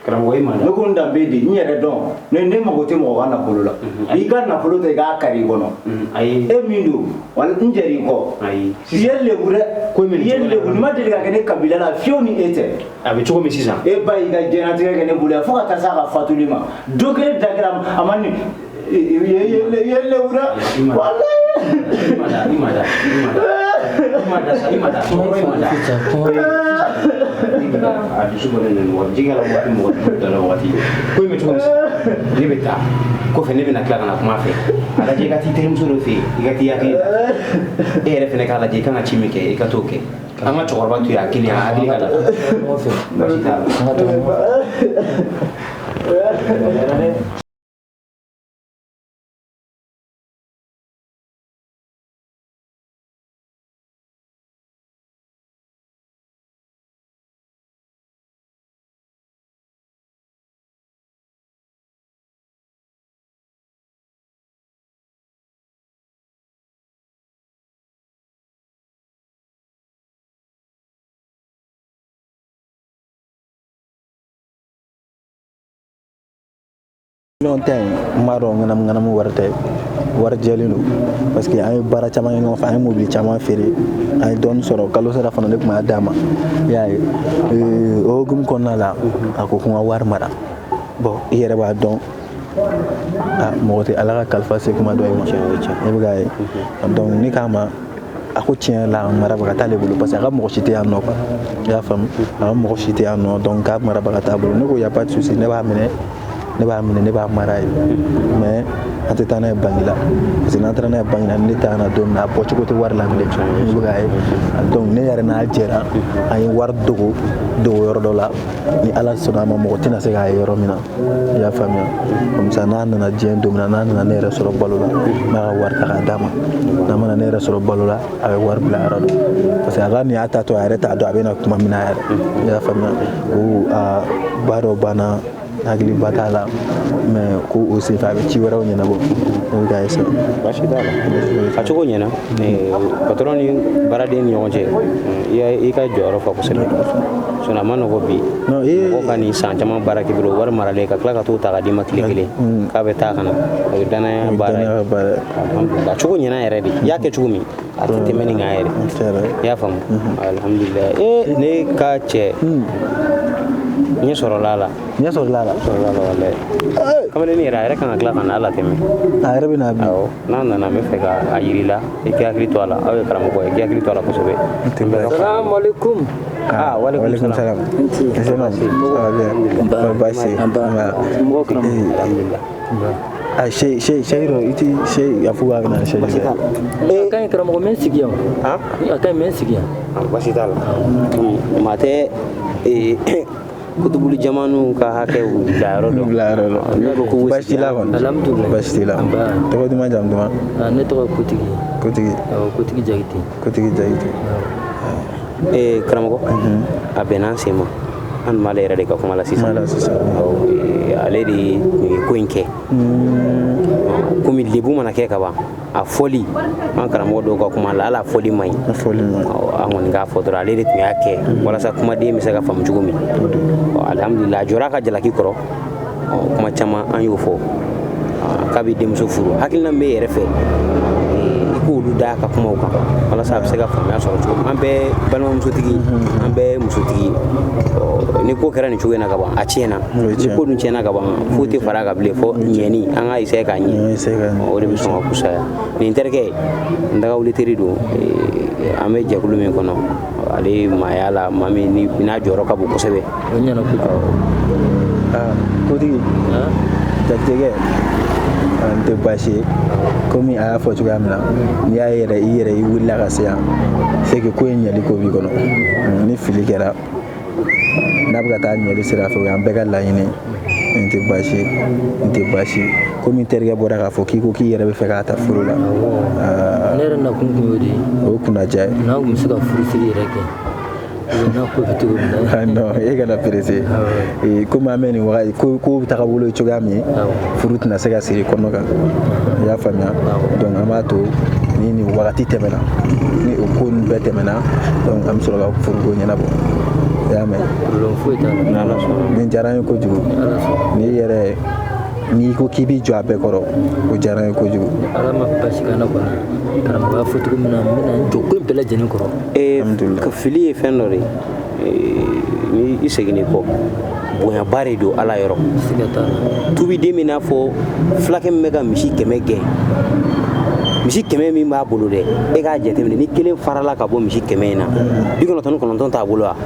Karamɔgɔ, i ma da. Ne ko n danbe di, n yɛrɛ dɔn. Ne mago tɛ mɔgɔ ka nafolo la. I ka nafolo ta i k'a kari i kɔnɔ. Ayi. E min don, wala n jɛr'i kɔ. Ayi. I ye lebu dɛ. Ko min I ye lebu, nin ma deli ka kɛ ne kabila la fiyewu ni e tɛ. A bɛ cogo min sisan. E ba y'i ka diɲɛlatigɛ kɛ ne bolo yan fo ka taa s'a ka fatuli ma. Don kelen da kɛra a ma nin. I ye lebu dɛ. Walayi. I ma da, i ma da, i ma da. I ma da sa, i ma da. I ma da. A dusu bɔlen don mɔgɔ jigin la waati mɔgɔ dusu da la waati. Ko in bɛ cogo min sisan, ne bɛ taa kɔfɛ ne bɛna tila ka na kuma fɛ. A lajɛ i ka t'i terimuso dɔ fɛ yen, i ka t'i hakili ta. E yɛrɛ fɛnɛ k'a lajɛ i kan ka ci min kɛ i ka t'o kɛ. An ka cɛkɔrɔba to yen a kelen a hakili ka lafiya. Baasi t'a la. An ka taa ɲɔgɔn fɛ. Miliyɔn 10 n b'a dɔn ŋanamu ŋanamu wari tɛ, wari jɛlen don, parce que an ye baara caman kɛ ɲɔgɔn fɛ, an ye mobili caman feere, an ye dɔɔni sɔrɔ. Kalo sara fana, ne tun b'a d'a ma, i y'a ye. O hukumu kɔnɔna la, a ko ko n ka wari mara. Bon, i yɛrɛ b'a dɔn, a mɔgɔ tɛ Ala ka kalifa se kuma dɔ ye ma, e bɛ k'a ye. Donc ne k'a ma, a ko tiɲɛ yɛrɛ la, marabaga t'ale bolo, parce que a ka mɔgɔ si tɛ yan nɔ quoi, i y'a faamu, a ka mɔgɔ si tɛ yan nɔ. Donc k'a marabaga t'a bolo. Ne ko y a pas de souci, ne b'a minɛ, ne b'a minɛ, ne b'a mara ye, mais an tɛ taa n'a ye banque la, parce que n'an taara n'a ye banque la, ni ne taara na don min na, a bɔcogo tɛ wari la bilen, i bɛ k'a ye. Donc ne yɛrɛ n'a jɛra, an ye wari dogo dogo yɔrɔ dɔ la, ni Ala sɔnna a ma, mɔgɔ tɛna se k'a ye yɔrɔ min na, i y'a faamuya. Comme ça, n'a nana diɲɛ don min na, n'a nana ne yɛrɛ sɔrɔ balo la, n b'a ka wari ta k'a d'a ma. N'a mana ne yɛrɛ sɔrɔ balo la, a bɛ wari bila yɔrɔ dɔ, parce que a ka nin y'a ta to, a yɛrɛ t'a dɔn a bɛna kuma min na yɛrɛ, i y'a faamuya. Ko a ba dɔ banna, hakiliba t'a la, mais ko o senfɛ a bɛ ci wɛrɛw ɲɛnabɔ, ne bɛ k'a ye sisan. Baasi t'a la, a cogo ɲɛna. Patron ni baaraden ni ɲɔgɔn cɛ, i ka jɔyɔrɔ fa kosɛbɛ, sinon a ma nɔgɔ bi. Mɔgɔ ka nin san caman baara k'i bolo, wari maralen, ka tila ka t'o ta ka d'i ma tile kelen k'a bɛ taa ka na, o ye danaya baara ye. Alhamdulillah, a cogo ɲɛna yɛrɛ de. I y'a kɛ cogo min, a tɛ tɛmɛ nin kan yɛrɛ, i y'a faamu. Alhamdulillah. Ee, ne ka cɛ, ɲɛ sɔrɔla a la. Ɲɛ sɔrɔla a la. Sɔrɔla a la walayi. Kamalennin yɛrɛ, a yɛrɛ kan ka tila ka na a latɛmɛ. A yɛrɛ bɛ na bi. Awɔ, n'a nana, n bɛ fɛ ka a yir'i la, i k'i hakili to a la. Aw ye karamɔgɔ ye, i k'i hakili to a la kosɛbɛ. Salaamaaleykum. Ah, waaleykum salam. Ça va bien? Baasi. Mɔgɔ karamɔgɔ. Alhamdulillah. Ah, Sey, Sey, Sey, i ti Sey, a fɔ k'a bɛ na ni Sey. A ka ɲi karamɔgɔ, n bɛ n sigi yan. A ka ɲi, n bɛ n sigi yan. Baasi t'a la. Maa tɛ kutubulu jamanu ka hakɛw bila yɔrɔ dɔn. Bila yɔrɔ dɔn. Ne ko ko Baasi t'i la kɔni? Alhamdulillah. Baasi t'i la. Tɔgɔ duman, jamu duman? Ne tɔgɔ ye Kotigi. Kotigi. Awɔ, Kotigi Jakite. Kotigi Jakite. Karamɔgɔ, a bɛnna an sen ma. An tun b'ale yɛrɛ de ka kuma la sisan. Kuma la sisan. Ale de tun ye ko in kɛ. Komi lebu mana kɛ ka ban, a fɔli, an karamɔgɔ dɔw ka kuma la, hali a fɔli man ɲi. A fɔli man ɲi. An kɔni k'a fɔ dɔrɔn, ale de tun y'a kɛ walasa kumaden bɛ se ka faamu cogo min. Alhamdulillah, a jɔra a ka jalaki kɔrɔ. Kuma caman an y'o fɔ k'a bɛ denmuso furu, hakilina min bɛ yɛrɛ fɛ, i k'olu da ka kumaw kan walasa a bɛ se ka faamuya sɔrɔ cogo min. An bɛɛ balimamusotigi, an bɛɛ musotigi. Ni ko kɛra nin cogo in na ka ban, a tiɲɛna. Ni ko dun tiɲɛna ka ban, foyi tɛ fara a kan bilen fo ɲɛni. An ka essayer k'a ɲɛ, o de bɛ sɔn ka kusaya. Nin terikɛ n dagawuli teri don, an bɛ jɛkulu min kɔnɔ, ale maaya la, maa min ni n'a jɔyɔrɔ ka bon kosɛbɛ. O ɲɛna kojugu. Kotigi Jakitekɛ, n tɛ baasi ye. Komi a y'a fɔ cogoya min na, n'i y'a yɛrɛ i yɛrɛ i wulila ka se yan, c'est que ko in ɲɛli ko b'i kɔnɔ. Ni fili kɛra, n'a bɛ ka taa ɲɛli sira fɛ, o y'an bɛɛ ka laɲini. N tɛ baasi ye, n tɛ baasi ye. Komi terikɛ bɔra k'a fɔ k'i ko k'i yɛrɛ bɛ fɛ k'a ta furu la. Ne yɛrɛ nakun kun y'o de ye. O ye kunnaja ye. N'an kun bɛ se ka furusiri yɛrɛ kɛ. N'a ko bɛ cogo min na. Non, e kana pressé. Komi an bɛ nin wagati, ko bɛ taga bolo cogoya min, furu tɛna se ka siri kɔnɔ kan, i y'a faamuya. Donc an b'a to ni nin wagati tɛmɛna, ni o ko ninnu bɛɛ tɛmɛna, donc an bɛ sɔrɔ ka furuko ɲɛnabɔ, i y'a mɛn. Problème foyi t'a la. Nin diyara n ye kojugu. N'i yɛrɛ n'i ko k'i b'i jɔ a bɛɛ kɔrɔ, o diyara n ye kojugu. Ala ma basi k'an na kɔni, karamɔgɔ y'a fɔ cogo min na, n bɛna n jɔ ko in bɛɛ lajɛlen kɔrɔ. Fili ye fɛn dɔ de ye, ni i seginn'i kɔ, bonyaba de don Ala yɔrɔ. Siga t'a la. Tubiden min n'a fɔ fulakɛ min bɛ ka misi 100 gɛn, misi 100 min b'a bolo dɛ, e k'a jateminɛ, ni kelen farala ka bɔ misi 100 in na, 99 t'a bolo wa?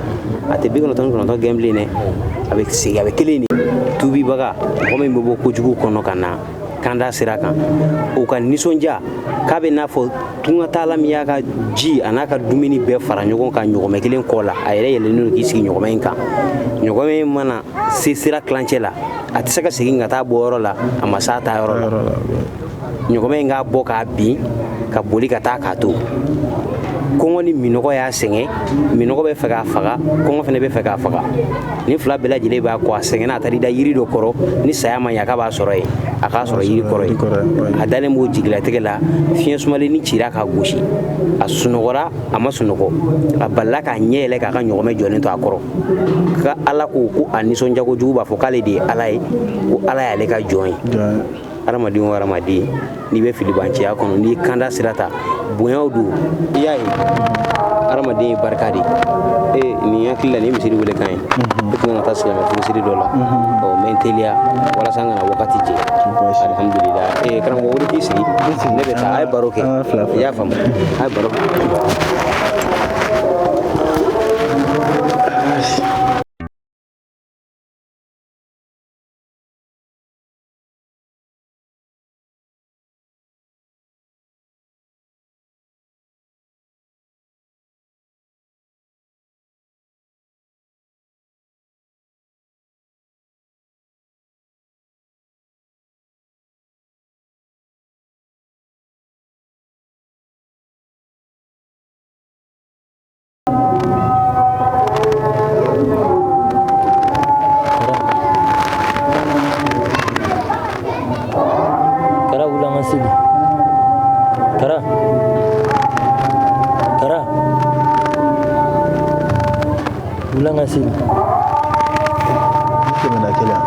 A tɛ 99 gɛn bilen dɛ, a bɛ segin, a bɛ kelen de. Tubibaga, mɔgɔ min bɛ bɔ kojugu kɔnɔ ka na kanda sira kan, o ka nisɔndiya k'a bɛ n'a fɔ tungataala min y'a ka ji a n'a ka dumuni bɛɛ fara ɲɔgɔn kan ɲɔgɔmɛ kelen kɔ la, a yɛrɛ yɛlɛnnen don k'i sigi ɲɔgɔmɛ in kan. Ɲɔgɔmɛ in mana se sira tilancɛ la, a tɛ se ka segin ka taa bɔ yɔrɔ la, a ma s'a ta yɔrɔ la. Ɲɔgɔmɛ in k'a bɔ k'a bin ka boli ka taa k'a to. Kɔngɔ ni minɔgɔ y'a sɛgɛn, minɔgɔ bɛ fɛ k'a faga, kɔngɔ fana bɛ fɛ k'a faga. Nin fila bɛɛ lajɛlen b'a kɔ, a sɛgɛnna, a taara i da yiri dɔ kɔrɔ. Ni saya ma ɲɛ, k'a b'a sɔrɔ yen, a k'a sɔrɔ yiri kɔrɔ yen. A dalen b'o jigilatigɛ la, fiɲɛ sumalennin cira k'a gosi. A sunɔgɔra, a ma sunɔgɔ, a balila k'a ɲɛ yɛlɛ k'a ka ɲɔgɔmɛ jɔlen to a kɔrɔ. Ka Ala ko ko a nisɔndiya kojugu, b'a fɔ k'ale de ye Ala ye, ko Ala y'ale ka jɔn ye. Hadamaden o hadamaden, n'i bɛ filibanciya kɔnɔ, n'i ye kanda sira ta, bonyaw don. I y'a ye, hadamaden ye barika de ye. Nin hakili la, nin ye misiri wele kan ye. E tun kan ka taa silamɛ furusiri dɔ la. Ɔ, n bɛ n teliya walasa n kana wagati jɛ. Alihamudulila. Karamɔgɔ, wuli k'i sigi, ne bɛ taa. A ye baro kɛ, i y'a faamu, a ye baro kɛ. Kara, wuli an ka seli. Kara, Kara, wuli an ka seli. Tɛmɛna kelen,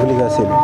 wuli ka seli.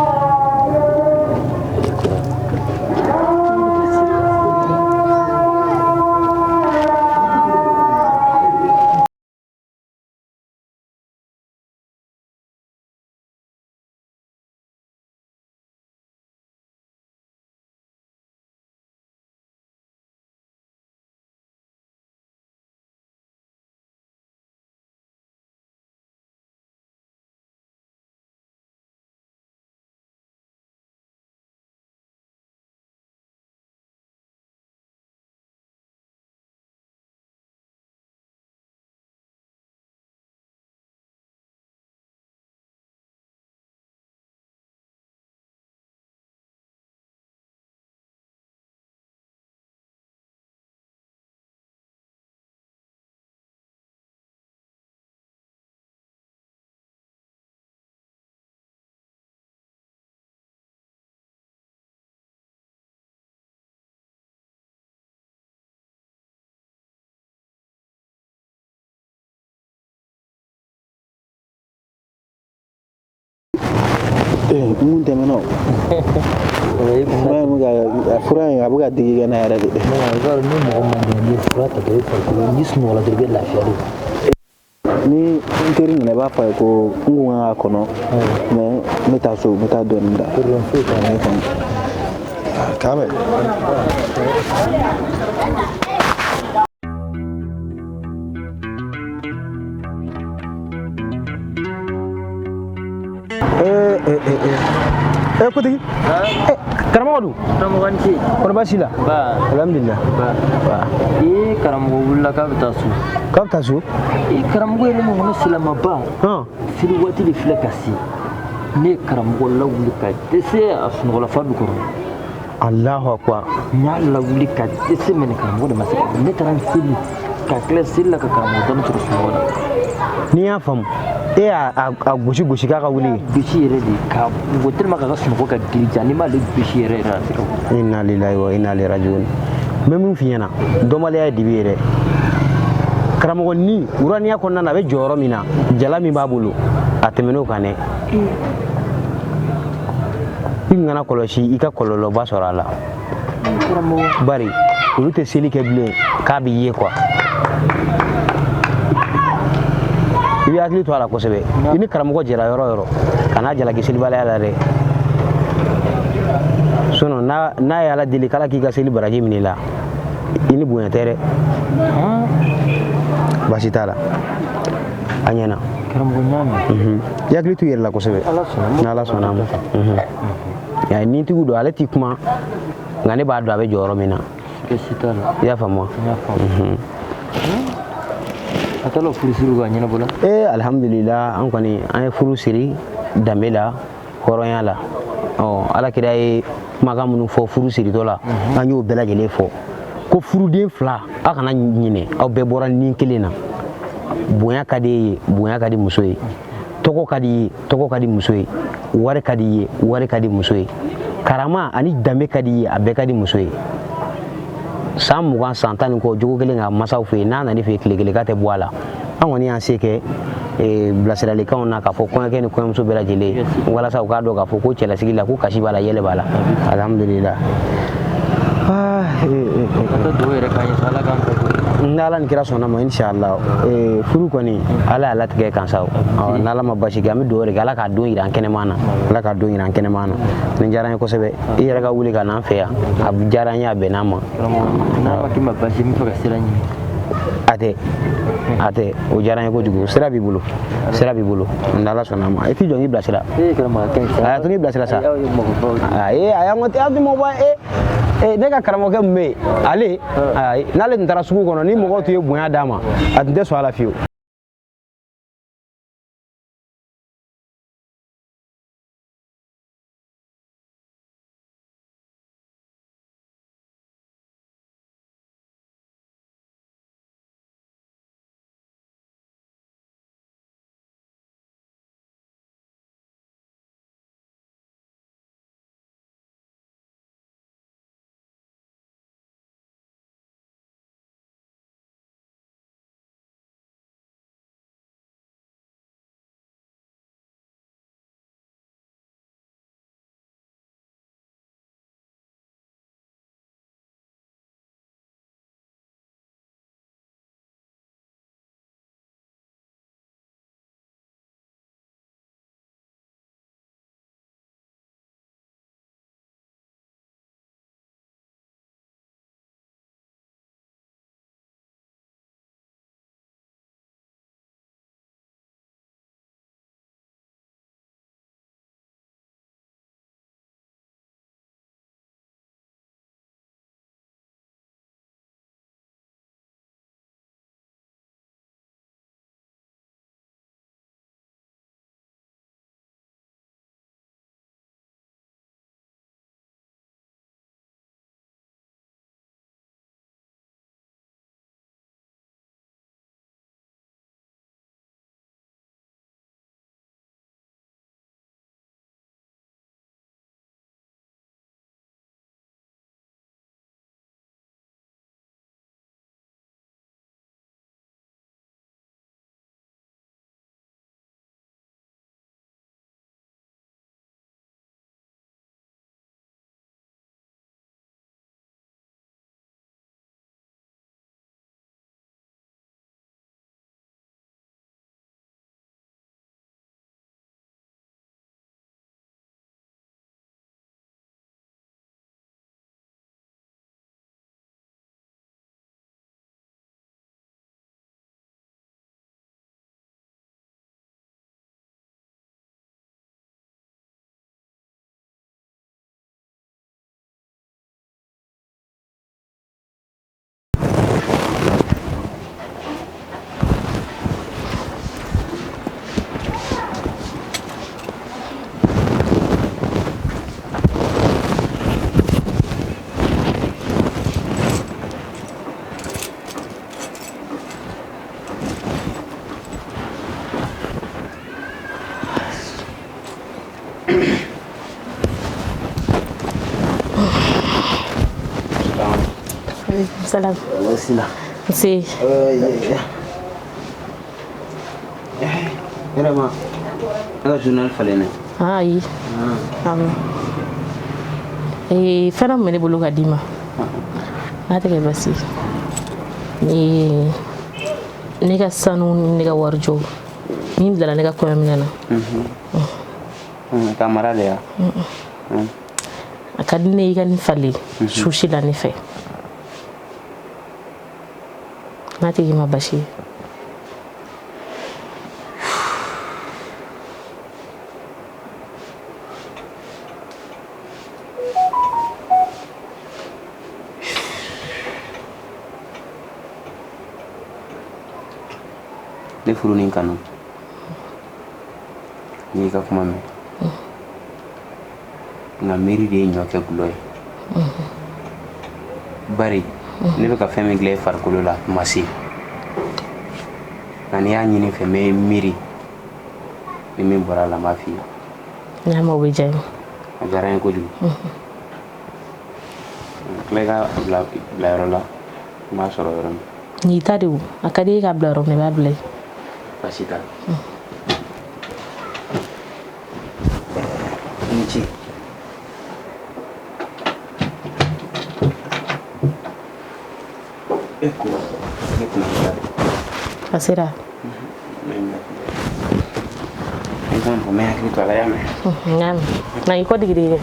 Mun tɛmɛna o fura in bɛ ka, fura in a bɛ ka digi kɛ na yɛrɛ de. I b'a dɔn, ni mɔgɔ man kɛnɛ, n'i ye fura ta dɔrɔn, i farikolo, n'i sunɔgɔla dɔrɔn, i bɛ lafiya de. Ni n teri nana, i b'a fɔ a ye ko n kun kan k'a kɔnɔ, mais n bɛ taa so, n bɛ taa dɔɔnin da. Problème foyi t'a la. K'a bɛn. Kotigi, karamɔgɔ dun? Karamɔgɔ, ni ce. Kɔni baasi la? Ba. Alhamdulillah. Ba. Ee, karamɔgɔ wulila k'a bɛ taa so. K'a bɛ taa so? Ee, karamɔgɔ yɛrɛ ɲɔgɔnna silamɛba, seli waati de filɛ ka se. Ne ye karamɔgɔ lawuli ka dɛsɛ, a sunɔgɔla fa du kɔrɔ. Allahu akbar. N y'a lawuli ka dɛsɛ, mais ni karamɔgɔ de ma se ka wuli. Ne taara n seli ka tila seli la ka karamɔgɔ dɔnni sɔrɔ sunɔgɔ la. N'i y'a faamu, e y'a a gosi gosi k'a ka wuli. Gosi yɛrɛ de ka bugɔ, tellement k'a ka sunɔgɔ ka girin ja, n'i m'ale gosi yɛrɛ yɛrɛ, a tɛ se ka wuli. Inna lillahi wa inna ilaihi rajiun. N bɛ min f'i ɲɛna, dɔnbaliya ye dibi ye dɛ. Karamɔgɔ ni uraniya kɔnɔna na, a bɛ jɔyɔrɔ min na, jala min b'a bolo, a tɛmɛn'o kan dɛ. I kana kɔlɔsi i ka kɔlɔlɔba sɔrɔ a la, bari olu tɛ seli kɛ bilen k'a b'i ye quoi. I bɛ hakili to a la kosɛbɛ. I ni karamɔgɔ jɛra yɔrɔ o yɔrɔ, kan'a jalaki selibaliya la dɛ. Sinon n'a ye Ala deli k'Ala k'i ka seli baraji minɛ i la, i ni bonya tɛ dɛ. Baasi t'a la, a ɲɛna. Karamɔgɔ, n y'a mɛn. I hakili t'u yɛrɛ la kosɛbɛ. N'Ala sɔnna a ma. Ya nitigiw don, ale t'i kuma, nka ne b'a dɔn a bɛ jɔyɔrɔ min na. Baasi t'a la. I y'a faamu wa? N y'a faamu. A taala furu siri ka ɲɛnabɔ la. Ee, alhamdulillah, an kɔni an ye furu siri danbe la, hɔrɔnya la. Ɔ, Ala kira ye Kumakan minnu fɔ furu siritɔ la, an y'o bɛɛ lajɛlen fɔ ko furuden fila, aw kana ɲinɛ, aw bɛɛ bɔra ni kelen na. Bonya ka di e ye, bonya ka di muso ye. Tɔgɔ ka di i ye, tɔgɔ ka di muso ye. Wari ka di i ye, wari ka di muso ye. Karama ani danbe ka di i ye, a bɛɛ ka di muso ye. San 20, san 10 ni kɔ, jogo kelen ka masaw fɛ yen, n'a nana fɛ yen tile kelen k'a tɛ bɔ a la. An kɔni y'an se kɛ bilasiralikanw na k'a fɔ kɔɲɔkɛ ni kɔɲɔmuso bɛɛ lajɛlen, walasa u k'a dɔn k'a fɔ ko cɛlasigi la, ko kasi b'a la, yɛlɛ b'a la. Alhamdulillah. N'Ala ni kira sɔnna ma, inshallah, furu kɔni Ala y'a latigɛ kan sa. N'Ala ma basi kɛ, an bɛ dugawu de kɛ, Ala k'a don yira an kɛnɛman na, Ala k'a don yira an kɛnɛman na. Nin diyara n ye kosɛbɛ. I yɛrɛ ka wuli ka n'an fɛ yan, a diyara n ye, a bɛnn'an ma. N'a ma k'i ma basi, n bɛ fɛ ka sira ɲini. A tɛ, o diyara n ye kojugu. Sira b'i bolo, sira b'i bolo, n'Ala sɔnna ma. I t'i jɔ n k'i bilasira. A y'a to n k'i bilasira sa. Ayi, a y'an ko ten, an tɛ mɔgɔ e ne ka karamɔgɔkɛ min bɛ yen, ale, ayi, n'ale tun taara sugu kɔnɔ ni mɔgɔw tun ye bonya d'a ma, a tun tɛ sɔn a la fiyewu. Salam. Nse. Yɛrɛ ma e ka journal falenna? Ayi. Fɛn dɔ min bɛ ne bolo ka d'i ma, n'a tɛ kɛ basi ye, ne ka sanu ni ne ka warijɛw min bilala ne ka kɔɲɔminɛn na. Ka mara de ya? A ka di ne ye i ka nin falen susi la ne fɛ, n'a tɛ k'i ma basi ye. Ne furu ni kanu, n'i ka kuma mɛn, Nka miiri de ye ɲɔ kɛ gulɔ ye. Bari ne bɛ ka fɛn min dilan i farikolo la, a ma se. Nka n'i y'a ɲini n fɛ, n bɛ miiri. Ni min bɔra a la, n b'a f'i ye. N y'a mɛn, o bɛ diya n ye. A diyara n ye kojugu. Tila i ka bila bilayɔrɔ la, n b'a sɔrɔ yɔrɔ min. Nin y'i ta de o. A ka di i ye k'a bila yɔrɔ min na, i b'a bila yen. Baasi t'a la. I ni ce. E ko ne tɛna bila dɛ. A sera. N kan n bɛ hakili to a la, y'a mɛn? N y'a mɛn. Na i kɔ digi digi.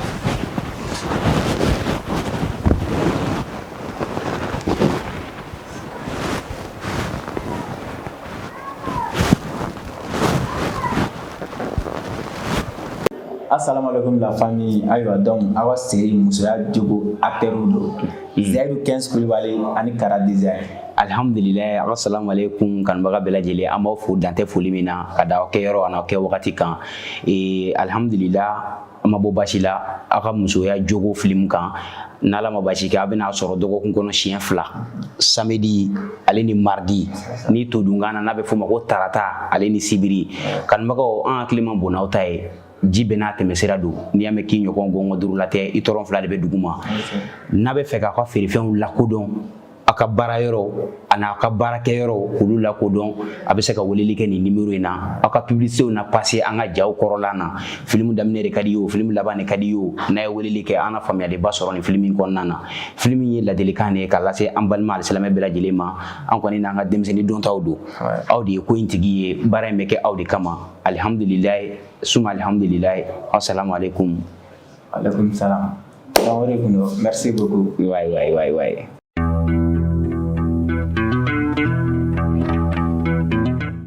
Assalamu alaikum la famille. Ayiwa, donc aw ka série musoya jogo acteur don, Zayidu 15 Kulibali ani Kara Design. Alhamdulilayi, assalamu alaikum kanubaga bɛɛ lajɛlen, an b'aw fo dantɛ foli min na ka da aw kɛyɔrɔ ani aw kɛ wagati kan. Alhamdulillah, an ma bɔ basi la aw ka musoya jogo film kan. N'Ala ma basi kɛ, a bɛna sɔrɔ dɔgɔkun kɔnɔ siɲɛ 2, samedi ale ni mardi, ni todunkan na n'a bɛ f'o ma ko tarata ale ni sibiri. Kanubagaw, an hakili man bon n'aw ta ye. Ji bɛɛ n'a tɛmɛsira don. N'i y'a mɛn k'i ɲɔgɔn gɔngɔn duuru la tɛ, i tɔrɔn fila de bɛ dugu ma. N'a bɛ fɛ k'aw ka feerefɛnw lakodɔn, aw ka baara yɔrɔ ani aw ka baarakɛyɔrɔ k'olu lakodɔn, a bɛ se ka weleli kɛ nin numéro in na. Aw ka publicitéw na passer an ka jaw kɔrɔla na. Film daminɛ de ka di ye o, film laban de ka di ye o, n'a ye weleli kɛ, an na faamuyaliba sɔrɔ nin film in kɔnɔna na. Film in ye ladilikan de ye k'a lase an balima alisilamɛ bɛɛ lajɛlen ma. An kɔni n'an ka denmisɛnnin dɔntaw don, aw de ye ko in tigi ye, baara in bɛ kɛ aw de kama. Alihamudulilayi, suma alihamudulilayi, assalamu alaikum. Alaikum salam. Donc o de kun don, merci beaucoup. Wayi wayi wayi wayi.